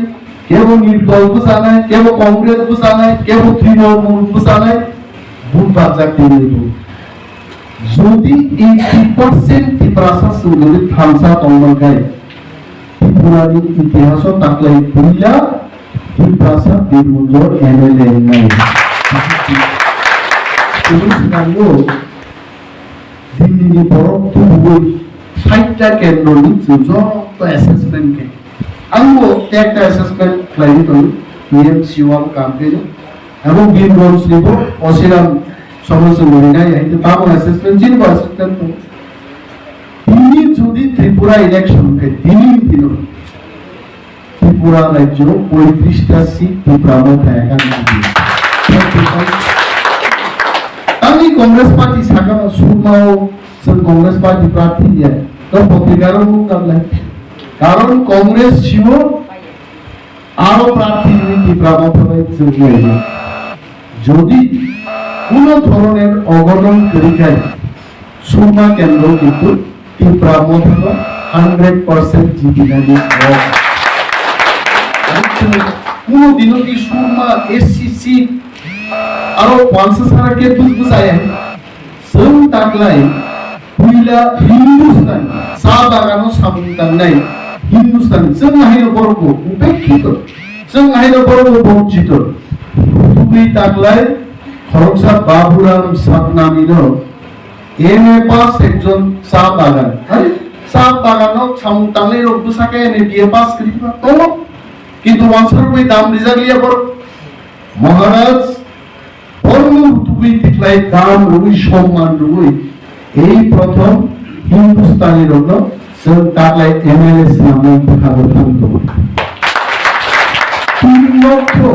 kebo Nirdol bwchanai, kebo Congress bwchanai, kebo Trinamool bwchanai, vote bajak tongwi bo. Jodi eighty percent Tiprasa chwng jodi thansa tongma khe, Tripura ni itihaso taklai puila Tiprasa Birmunjo M L A wngnai. Chwng swkango Delhi ni borok tubugwi sait ta kendro ni chwng joto assessment khe. Ang bo ekta assessment khlaiwi tongo, T M C o abo kam khe no. Abo Birgonj ni bo Osiram Somo chwng rinai hai khe tamo assessment, chini bo assessment tongo. Tini jodi Tripura election khe tini ni dino Tripura rajyo poitrista seat Tipra Motha ekha nangdi. Tangni Congress party sakano Surma o chwng Congress party prarthi ya. To potrika ro nung kablai. Karon Congress sibo aro prarthi ni Tipra Motha bai chwng ya. Jodi kuno dhoroner ogoton kwrwi khai, Surma kendro kintu Tipra Mothano hundred percent jibinani kok. Kuno dino ki Surma S C C aro wansa sara ke bus bus aya. Chwng taklai puila Hindustan sa bagano samung tangnai Hindustan chwng haino borok bo upekkito, chwng haino borok bo borjito. Tugwi taklai khoroksa Baburam Satnamino M A pass ekjon cha bagan. Hai, cha bagano samung tangnai rok bwsakhe M A B A pass kwrwi ma tongo. Kintu wansarok bai dam rijak liya borok. Maharaj, borokno tubui tikhlai dam rwui somman rwui ei prothom Hindustani rokno chwng taklai M L A swnamnai bwkha bwthang tongo. Tin lokho,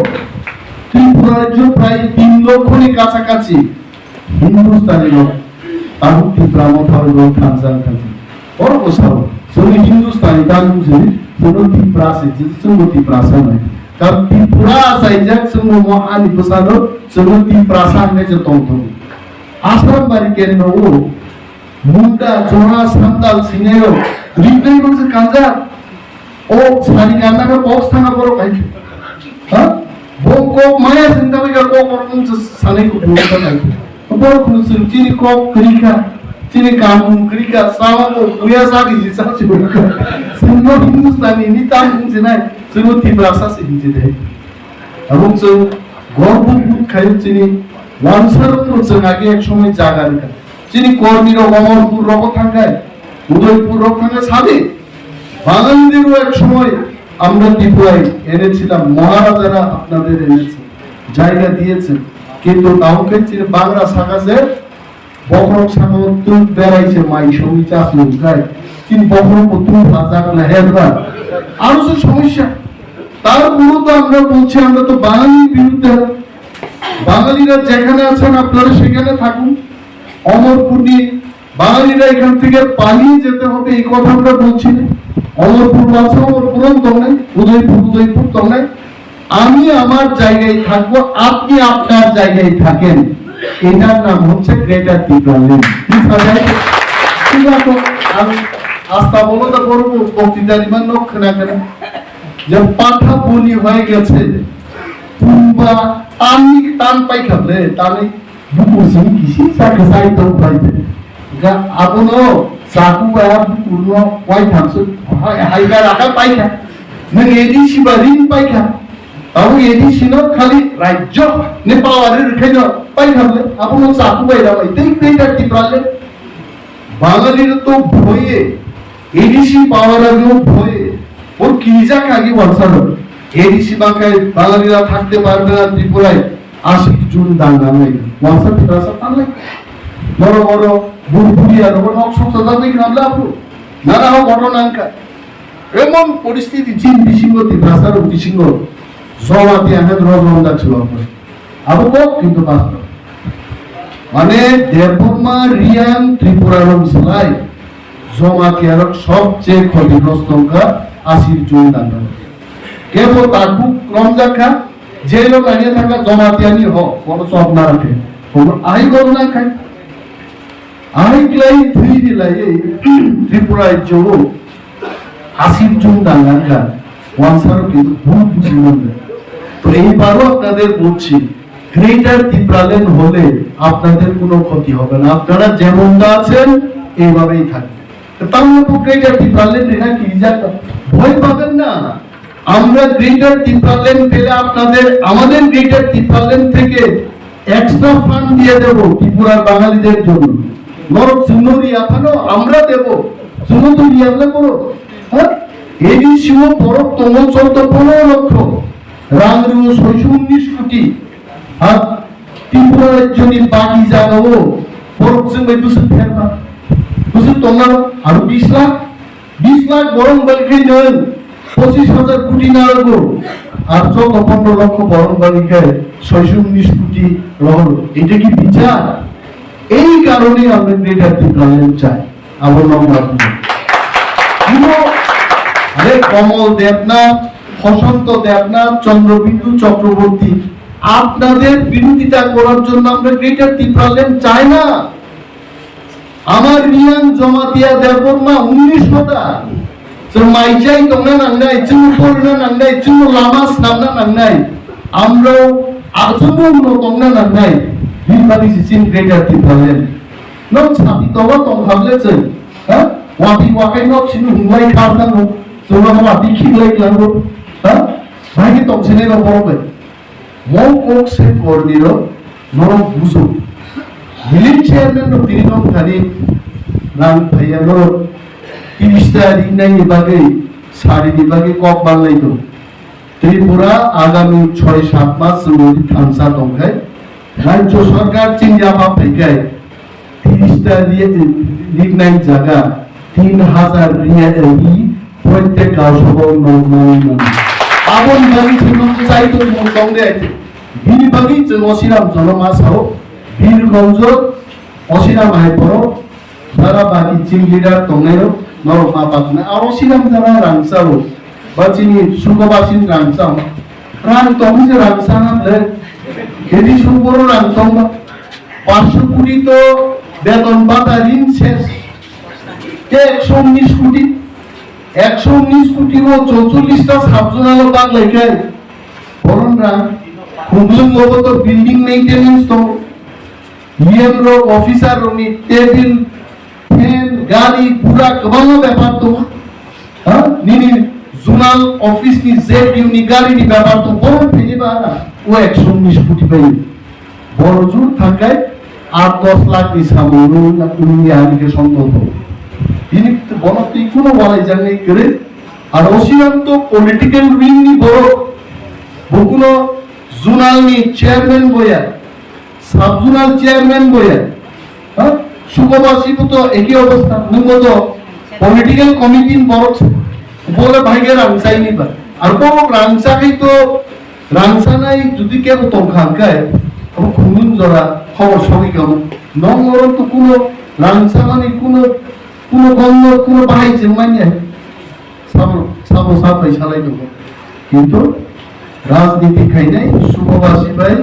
Tripura rajyo prai tin lokhoni kachakachi Hindustani rok, tabuk Tipra Motha rok thansa wngkha. Borok bo sao, chwngni Hindustani dan wngkha, chwngno Tipra se, chwngno Tiprasa hwnwi. Karon Tripura achaijak, chwngno mo ani bwsano, chwngno Tiprasa hwnwi se tong tongo. Asrambari kendro o, Munda, Jora, Sandal, Sinero, Ribei bangsa kanjak. O sari kanna khe kok sana borok hai. Ha? Bo kok maya sing tabai ka kok borok mung sanai ko bung sanai. Borok khunu sing chini kok krika, chini kamung krika, sama ko buya sari ji sa chi borok. Sing no Hindustani ni tam bung sinai, sing no Tiprasa si hinji de. Abung sing gorbu but khayu chini wansar no sing age ek somoi jaga rika. Chini kormi rok Omorpur rogo thangkai, Udaipur rok thangkai sadi. বাঙালিদেরও এক সময় আমরা ত্রিপুরায় এনেছিলাম, মহারাজারা আপনাদের এনেছে, জায়গা দিয়েছে, কিন্তু তাও কিন্তু বাংলা শাখাতে বখরক শাখা তুই বেড়াইছে মাই সবই চাষ লুকায়, কিন্তু বখরক তুই ভাজা না হেলবা, আরো সব সমস্যা। তারপরেও তো আমরা বলছি, আমরা তো বাঙালির বিরুদ্ধে না। বাঙালিরা যেখানে আছেন আপনারা সেখানে থাকুন। অমরপুর নিয়ে বাঙালিরা এখান থেকে পালিয়ে যেতে হবে, এই কথা আমরা বলছি না। অমরপুর বাসা, অমরপুরও তো নেই, উদয়পুর, উদয়পুর তো নেই। আমি আমার জায়গায় থাকবো, আপনি আপনার জায়গায় থাকেন। এটার নাম হচ্ছে গ্রেটার টিপ্রাল্যান্ড। ঠিক আছে? ঠিক আছে, আমি আস্তা বলো তো বলবো, বক্তৃতা নিমান নখ না কেন? যে পাঠা বলি হয়ে গেছে, পূর্বা টানি টান পাইখাবলে, টানি Buku simi kisi sa kwsai tong pai de. Ga abono chaku ba buku no wai thamsuk hai, hai ga raka pai kha. Nang A D C ba ring pai kha. Tabo A D C no khali rajyo ni power ri khai no pai kha le. Abono chaku bai ra bai. Tei tei ta Tipra le. Bangali to bhoye, A D C power ri no bhoye. Or kisa kagi wansa no. A D C ba khai Bangali ra thakte parbe na Tripura. Asik jun dang dang lai. Wangsa Tiprasa tang lai. Boro boro buri buri aro nok sok sajak lai khnam la bro. Nana ho ghotona wngkha. Emon poristiti chin bisingo Tiprasa rok bisingo. Joma tiya khe rojom dak chwla khe. Abo kok kintu bastob. Mane Debbarma Reang Tripura rok slai. Joma tiya rok sobche khotigrosto wngkha asik jun dang dang. Kebo takhuk romjak kha. Jail o tangya thangkha Jamatia ni hok, kono chok na rakhe. Kono ahai kono na khai. Ahai klai thwi ni lai Tripura rajyo o asir jung dang dang kha. Wansaro kintu bhul buji mande. তো এইবারও আপনাদের বলছি, গ্রেটার টিপ্রাল্যান্ড হলে আপনাদের কোনো ক্ষতি হবে না, আপনারা যেমনটা আছেন এইভাবেই থাকবেন। তো তাহলে তো গ্রেটার টিপ্রাল্যান্ড এটা কি জায়গা? ভয় পাবেন না। আমরা গ্রেটার টিপ্রাল্যান্ড পেলে আপনাদের, আমাদের গ্রেটার টিপ্রাল্যান্ড থেকে এক্সট্রা ফান্ড দিয়ে দেব ত্রিপুরার বাঙালিদের জন্য। নরক সিংহরি এখনো আমরা দেব। শুধু তো ইয়াবলে করো, হ্যাঁ? এডিসিও বরফ তমো চোদ্দ পনেরো লক্ষ, রাংরিও ছয়শো উনিশ কোটি, আর ত্রিপুরা রাজ্যনি বাকি জায়গাও বরফ সিংহ দুশো ফেরবা, দুশো তোমার আরো বিশ লাখ বিশ লাখ বরং bagi khe nwng পঁচিশ হাজার কোটি narwgo, আর চোদ্দ পনেরো লক্ষ বরং bagi khe ছয়শো উনিশ কোটি rohoro. এটা কি বিচার? এই কারণেই আমরা গ্রেটার টিপ্রাল্যান্ড চাই। আবার লম্বা দিন। কিন্তু আরে কমল দেবনাথ, বসন্ত দেবনাথ, চন্দ্রবিন্দু চক্রবর্তী, আপনাদের বিরোধিতা করার জন্য আমরা গ্রেটার টিপ্রাল্যান্ড চাই না। Amar Reang Jamatia Debbarma unnish hota. Chwng mai chai tongna nangnai, chwng porina nangnai, chwng lama snamna nangnai. Amrok achomung no tongna nangnai. Bini bagwi se chini Greater Tipraland. Nok sati toba tong hable chwng. Ha? Wati wakai nok sini hunglai khar thango. Chwng no wati khiklai tlango. Ha? Bhai tong sini no borok bai. Mo kok se korni rok norok bujo. Village chairman rok tini nok thani nang phaiya norok tiris ta ringnai ni bagwi sari ni bagwi kok banglai tong. Tripura agami choi sat mas chwng thansa tongkhai, Rajya Sarkar chini yapha phaikhai, tiris ta ri-, rinai jaga tin hajar ri, ri, protek gaosabo nong nong nong. Aboni bagwi chwng chai tongmung tong de. Bini bagwi chwng Osiram jono ma sao, Birgonjo, Osiram hai borok, jara baki chini leader tongnai rok, norok ma patna. Abo Osiram jara rang sao, ba chini Sukobasin rang sao. Rang tong se rang sana le. Edi sung boro rang tong ba. Pansho koti to beton bata rin ses. Te eksho unis koti. Eksho unis koti o chorchollis ta sabjona lo bak lai kai. Boron rang. Khumlung lobo to building maintenance to. E M rok, officer rok ni table, fan, gari, pura kwbangma bepar tongo. Ha? Nini zonal office ni Z D O ni gari ni bepar tongo. Boron phini ba na. O eksho unis koti bai. Boro jur thangkai aat dos lakh ni samung nung, nung ya ni ke songtong tongo. Bini bono twi kuno walai jang nai kwrwi. Ar Osiram to political wing ni borok. Bo kuno zonal ni chairman boya. Sub-zonal chairman boya. Ha? Sukobasi bo to eki obostha. Nwng bo to political committee ni borok se. Bole bhai ge rang chai ni ba. Ar borok rang chakhai to rang chanai jodi kebo tong kha hwnkhe, abo khungnung jora khobor sogwi kamo. Nong oro to kuno rang chamani kuno, kuno gomno, kuno bahai se manya. Sabo, sabo sa pai salai tongo. Kintu rajniti khainai Sukobasi bai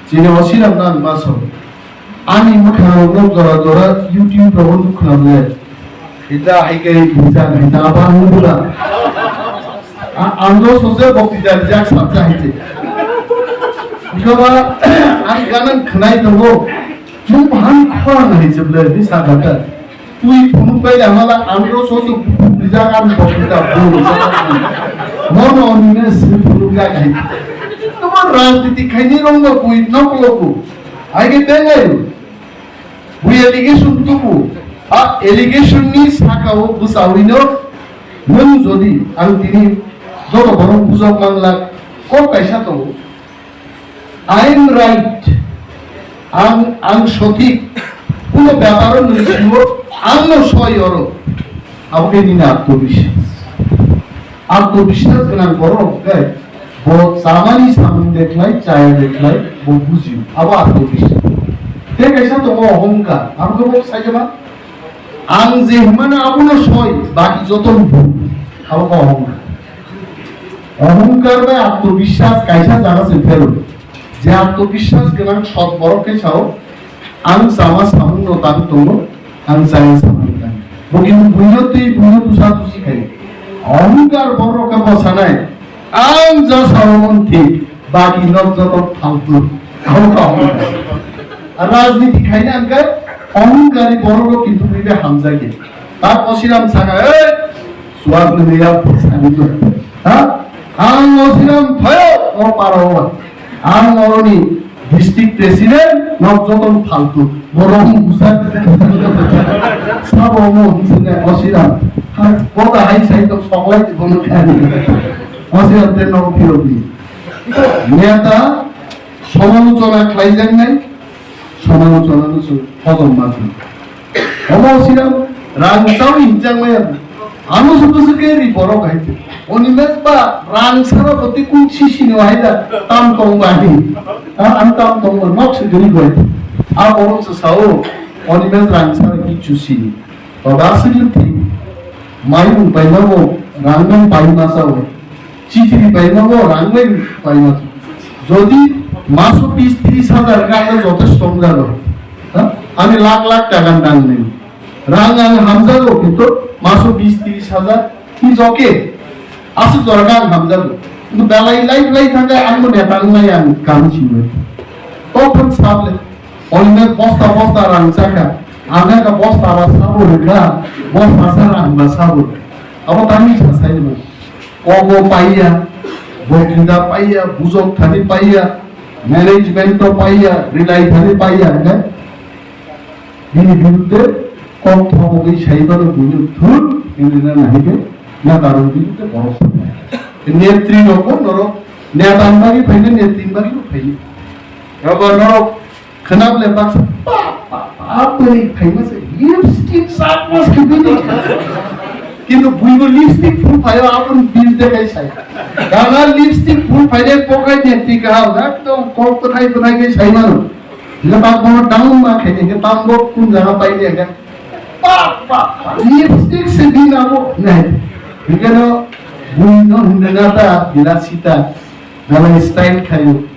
chini Osiram nang maso. Ani mwkhang rok jora jora YouTube rogo nukha le. Ita hai kai bisa hai ta ba nubula. A-, ang do sose bokti jari jak sabja hai te. Ikaba ang ganan khnai tongo. Mung bahan khorang hai jeble ni sagata. Twi phunuk bai da mala andro so so phunuk rijak ang bokti da phunuk rijak. Mono onine si phunuk jak hai. Tomar rajniti khaini rong no twi noklo ku. Hai ke tengai. Bui allegation tuku. A allegation ni saka o bwsawi no nwng jodi ang tini joto borok bujok manglak kok kaisa tongo. I am right. Ang, ang sothik. Kuno beparo nwng siwo, ang no soi oro. Abo khe nini atmobiswas. Atmobiswas gwnang borok khe bo chamani samung dekhlai, chaya dekhlai, bo bujio. Abo atmobiswas. Tei kaisa tongo ohongkar. Abo khe bo saijama. Ang je himano abono soi, baki joto ni bhul. Abo khe ohongkar. Ohongkar bai atmobiswas kaisa jaga se phero. Je atmobiswas gwnang sot borok khe sao, ang chama samung no tang tongo, ang chaya samung tang. Bo kintu buino twi buino tusa tusi khai. Ohongkar borok khe bo sanai, ang ja sao mon thik. Baki nok joto phaltu. Abo khe ohongkar. Ar rajniti khaina hwnkhe ohongkari borok rok kintu buibai hamjakya. Ta Osiram saka, "Ei, suwak nini ya phursani to." Ha? Ang Osiram thayo, o para o. Ang oroni district president, nok joto phaltu. Borok busa. Sabo mo hwnsene Osiram. Ha, kota hai sai to soklai bono khani. Osiram te nok phiro di. Neta somalochona khlaijaknai, somalochona no chwng hojom ma khlai. Omo siram rang chawi hinjakmaya. Ano se bwswk khe ri borok hai se. Oni mes ba rang sara bwtwi kung sisini hai da tam tong ba hi. Ha, ang tam tong ba nok se gari bai. A borok se sao, oni mes rang sara kichu sini. Tobe aswk thik, mayung paimabo rang nang paima sao, chitiri paimabo rang nang paima sao. Jodi maso bis tris hajar khe jotesto wngjago, ha? Ani lakh lakh taka nang nini. Rang ang hamjago, kintu maso bis tris hajar is okay. Aswk jora khe ang hamjago. Kintu belai lai lai thangkhe ang bo neta wngnai ang kami simi. Tophang sable. Oinok bosta bosta rang chakha. Ang kha bosta ba sabo rwkha. Bosta sa rang ba sabo rwkha. Abo tamni sa sai rwkha. Kogo paiya. Bokinda paiya. Bujok thani paiya. Management to paiya. Rilai thani paiya. Hwnkhe bini biruddhe kok thobogwi sai mano buino thun. Hinwi na nahikhe. Na darung biruddhe borok. Netri rok bo norok neta ni bagwi phaina, netri ni bagwi bo phaina. Abo norok khwnam le baksa pa pa pa bwrwi phaima se lipstick sak mas khibini. Kintu buibo lipstick phul phaio aboni bil de kai sai. Dana lipstick phul phaide pokai netri kaham ekdom kok bwthai bwthai kai sai mano. Hingke bak bono down ma khaide hingke bang bo kun jaga paide hingke. Pa, pa, pa, lipstick se di na bo. Nai. Hingke no, bui no hinde na ta, bilasita. Nalai style khayo.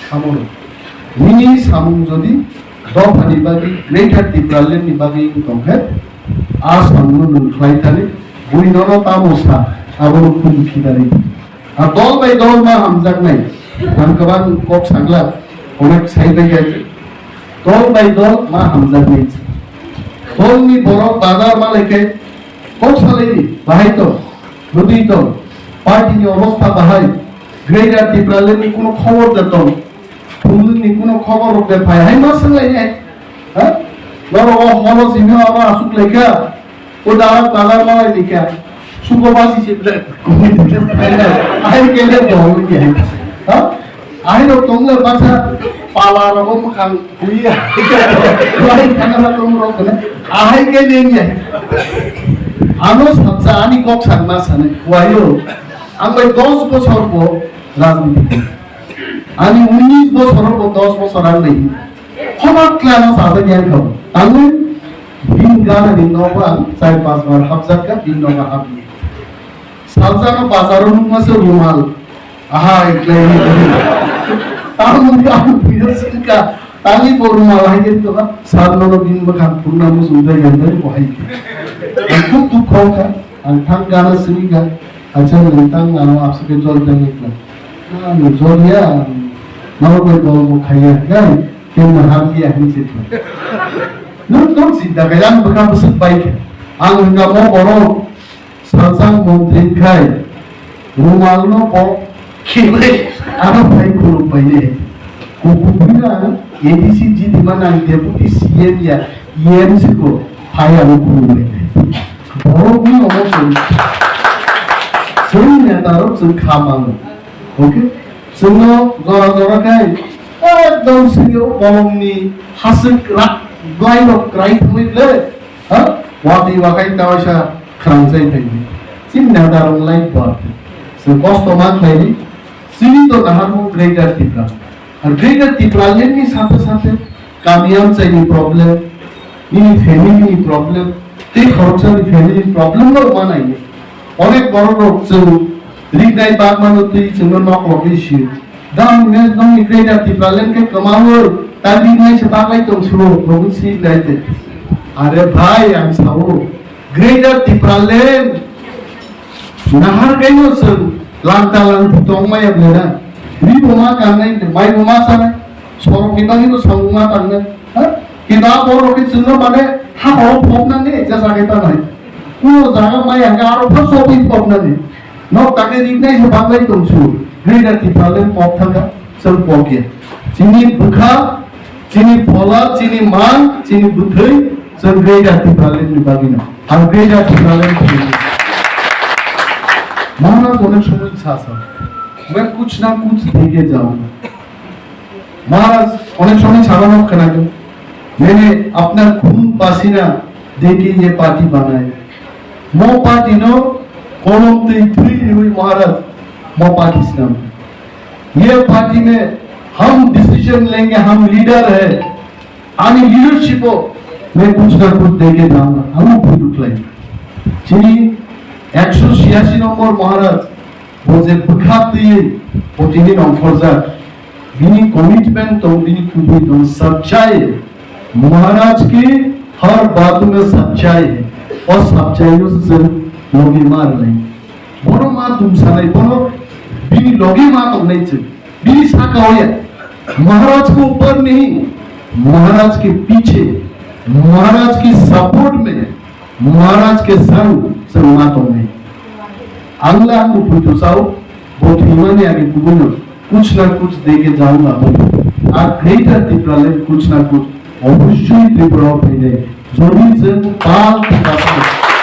Samung. Nini samung jodi, dophani bagwi, Greater Tipraland ni bagwi tongkhe, a samung no nung khlai thani, bui no no tamo sa, abo no kun khidari. A dol bai dol ma hamjaknai. Ang kwbang kok sagla, onek sai bai khe. Dol bai dol ma hamjaknai. Dolni borok bazar ma lai khe kok salaini, bahai tong, bwtwi tong, party ni obostha bahai, Greater Tipraland ni kuno khobor de tong, phununi kuno khobor rok de phai, hai ma swnglainai. Ha? Norok o horo simi abo asuk lai kha. O dara dara malai ni kya? Suko basi se ble. Ahai kele dol ni hai. Ha? Ahai rok tong le baksa pala rok mukhang kuya. Wai kana la tong rok kana. Ahai kele ni hai. Ano saksa ani kok sakma sane. Wayo. Ang bai dos bosor bo rajniti. Ani unis bosor bo dos bosor ang bai. Homa klano sajak yang kau. Tangwi bin gana ni nogo ang char pas bar hapjak ka bin nogo hapni. Salsa no bazaro nungma se rumal. Aha, eklai ni. Tamo ni ang puyo singka. Tangwi bo rumal hai ke to ka. Sar no bin bakhan purna musung dai gandai bo hai ke. Ang kuk duk khong ka. Ang thang gana sini ka. Acha nang tang ano apsa ke jol dai ka. Ano jol ya. Nang ko dol mo khaya. Kan. Kemna ham ya hinsi. Nuk nuk si daga yang baka besuk baik. Ang hingga mo borok sansang montri khai. Rumal no po khibai. Ano pai kuruk pai ne. Kuku bina A D C G di mana deputy C M ya E M C ko pai ano kuruk pai ne. Borok ni omo sori. Sori netarok sori khamang. Okay? Chwngno jora jora khe ekdom sini o bolongni hasik rak, bwlairok kwrai thangwi le, ha? Watwi wakai ta waisa khrangjai phaidi. Chini neta rok lai bwat. Chwng kosto ma khlaidi. Chini to naharmung Greater Tipra. Ar Greater Tipraland ni sathe sathe kami amchaini problem, nini family ni problem, tei khoroksani family ni problem no ma nai. Onek borok rok chwng riknai bagmano twi chwngno nok logwi sio. Dam mes nongni Greater Tipraland khe kwmaui ta riknai se baglai tong suo, nogwi si nai te. Are bhai, ang sao, Greater Tipraland nahar kaino chwng langta langti tongmaya bwlena. Ri bo ma kangnai, mai bo ma chanai, sorok ni bagwi bo samung ma tangnai. Ha? Kintu a borok khe chwngno mane ha horo phobnani, jesa khe tanai. Kuno jaga mai hangkhe aro pha sogwi phobnani. Nok takhe riknai se baglai tongsu. Greater Tipraland pok thangkha, chwng pok ya. Chini bwkha, chini phola, chini mang, chini bwthwi, chwng Greater Tipraland ni bagwino. Ang Greater Tipraland ni. Maharaj onek somoy sa sa. Main kuch na kuch deke jaunga. Maharaj onek somoy sagano khwnago, "Maine apna khoon pasina deke ye party banai." Mo party no kolom twi thwi riwi Maharaj mo party snam. Ye party mein hum decision lenge, hum leader hai. Ani leadership o main kuch na kuch deke jaunga. Amo bhul utlai. Chini eksho chhiyasi nombor Maharaj bo je bwkha twiwi bo tini nongkhorjak, bini commitment tong, bini kubui tong, sachai, Maharaj ki har baat mein sachai hai, aur sachai o se logi maar nahi. Bono ma tum sanai, bono bini logi ma tong nai chwng, bini saka o ya, Maharaj ke upar nahi, Maharaj ke piche, Maharaj ki support mein Maharaj ke sang, sang ma tongnai. Ang le ang buphuru sao, bo thwimani age kubuino kuch na kuch deke jaunga. A Greater Tipraland kuch na kuch obossoi Tripura o phainai. Jodi je pal thangkha,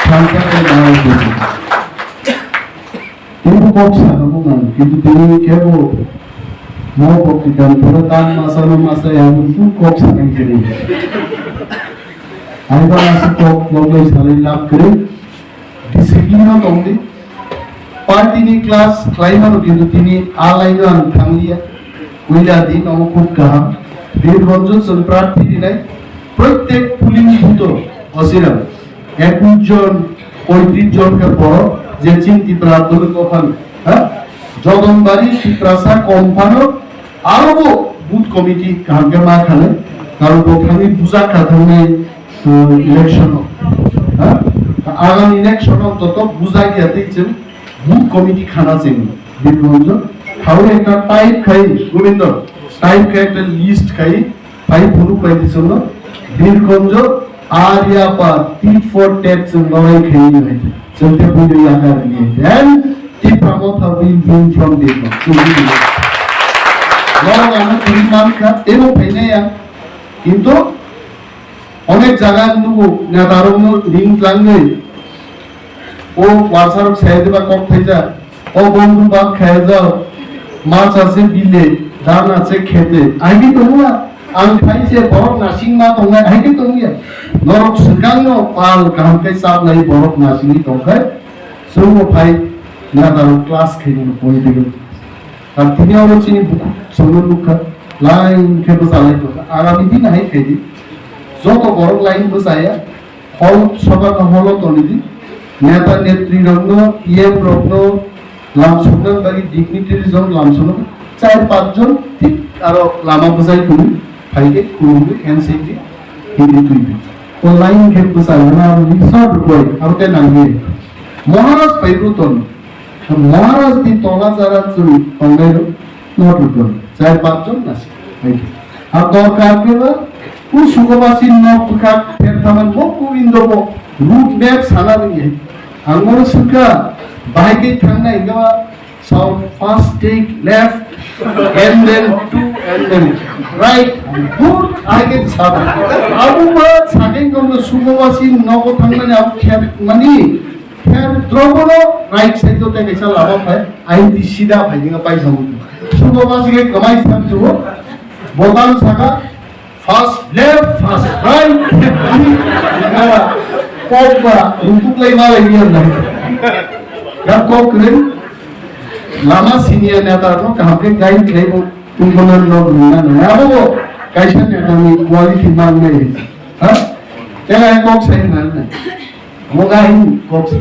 thangkha khe nai. Teibo Kok sana bumang, kintu tini kebo mo kok tikam pura tan masa no masa ya mutu kok sana kiri. Aiba asa kok logai salai lap kiri. Discipline no tongdi. Party ni class khlaimano kintu tini alai no ang thangliya. Uila din omo khub kaham. Birgonjo chwng prarthi dinai. Prottek polling booth o osirang. Ekus jon, poitris jon khe borok je chini Tripura Adoni kophano, ha? Jodonbari Tiprasa kom phano aro bo booth committee kaham khe ma khanai, karon bo thangwi bujak kha thangnai, uh, election o, ha? Agami election o joto bujak ya tei chwng booth committee khana chwng Birgonjo. Thangwi ekta type khai, Gobindo, type khai ekta list khai, Pai phuru pai di chwngno, Birgonjo, Aryapa, tit for tat chwng lorai khaini hai. Chwng te buino yakar ni. Then, Tipra Motha will win from Birgonjo. Chwng buino. Norok ano twi man kha, tebo phainai ya. Kintu, onek jaga nugo, netarokno ring tlangwi. O wansarok sai diba kok thaijak. O bondhu bhat khaya jao, mach ache bile, dhan ache khete. Aini tongya, ang phai se borok nasing ma tongnai, aini tongya. Norok swkang no pal kaham khe chap lai borok nasingwi tongkhai, chwngno phai nadaro class khaini no political. Ar tini oro chini bukhuk chwngno nukha, line khe bwchalai tongkha. Agami din hai khaidi, joto borok line bwchaya, Hol, soba no holo toni di. Neta netri rokno, P M rokno, lamsokna bagwi dignitaries rok lamsokno. Char panch jon thik aro lama bwsai twi, phaikhe khulumwi handshake di, hindi twi di. O line khe bwsai hwnna aboni short rwkoi, abo khe nangwi. Maharaj phaibo ton. Maharaj ni tola jara chwng tongnai rok. Not good. Char panch jon nasi. Thank you. Ar dorkar khe ba, o sugobasi nok bwkhak pherthaman bo Gobindo bo route map sana rwngya. Ang bono swngkha, bahai khe thangnai hwnkhe ba, south first take left, and then two, and then right. Bur ahai khe sana. Abo ba sakhe kono sugobasi nogo thangnani abo khe mani Khe drobono right side o tei kaisa lama phai, aini sida phai dinga paisa mutu. Sugo basi khe kwmai sam sugo, botam saka, first left, first right. Kok ba, rutuk lai ma lai niya lai. Ya kok kren, lama senior neta no kaham khe guide khlai bo, tungkonan no nungna nai. Abo bo, kaisa neta ni quality man nai. Ha? Tela kok sai man nai. Moga hin kok sa.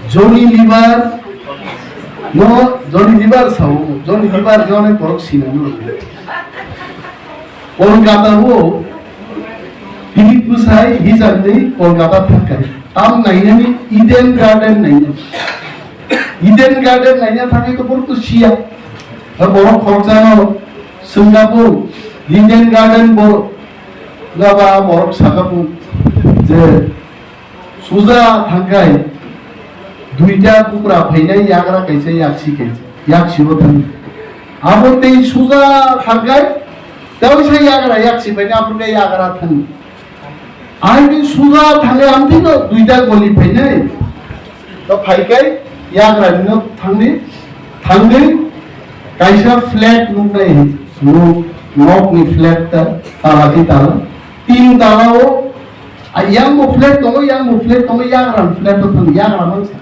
Johnny Lever, no, Johnny Lever sao, Johnny Lever jone borok sina no. Kolkata o, Philip Bwsai hijab ni Kolkata thangkai. Tam nainani Eden Garden naina. Eden Garden naina thangkai to borok to siya. Borok khoroksa no Singapore, Eden Garden borok, gaba borok saka je Suja thangkai, duita bukra phainai yagra kaisa yaksi kaisa, yaksi o thang. Abo tei suja thangkai, tei sa yagra yaksi phainai abo tei yagra thang. Ai tei suja thangkai, ang tei no duita goli phainai. To phaikai, yagra ni no thangdi, thangdi, kaisa flat nuknai, nuk, nok ni flat ta, tala ti tala, tin tala o, A yang bo flat tongo, yang bo flat tongo, yagra flat o thang, yagra mang sa.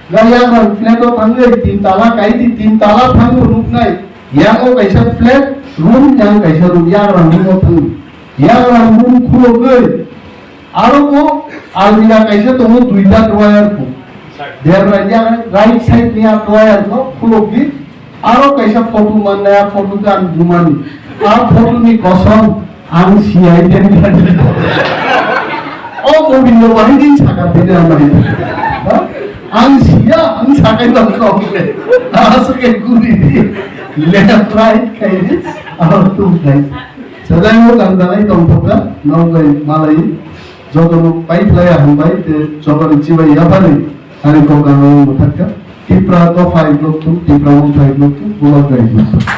Ga yagra flat o thangwi tin tala kai di, tin tala thang bo nuknai. Yang o kaisa flat room, yang kaisa room, yagra room o thang. Yagra room khulogwi. Aro bo almirah kaisa tongo, duita drawer bo. Debra yagra right side ni a drawer no khulogwi. Aro kaisa photo mannai, a photo khe ang bumani. A photo ni kosom ang siyai den. O Gobindo bahai din saka bini amai. Ha? Ang siya, ang sakai bang kong. Asuk ke guri di. Left right kai di. Aro tu kai. Sadai mo kang dalai tong thoka, nong bai malai. Joto no pai phlai hambai te joto ni chibai yapari. Ani kok ang mwthakka, Tipra to five block two, Tipra one five block two, block five block two.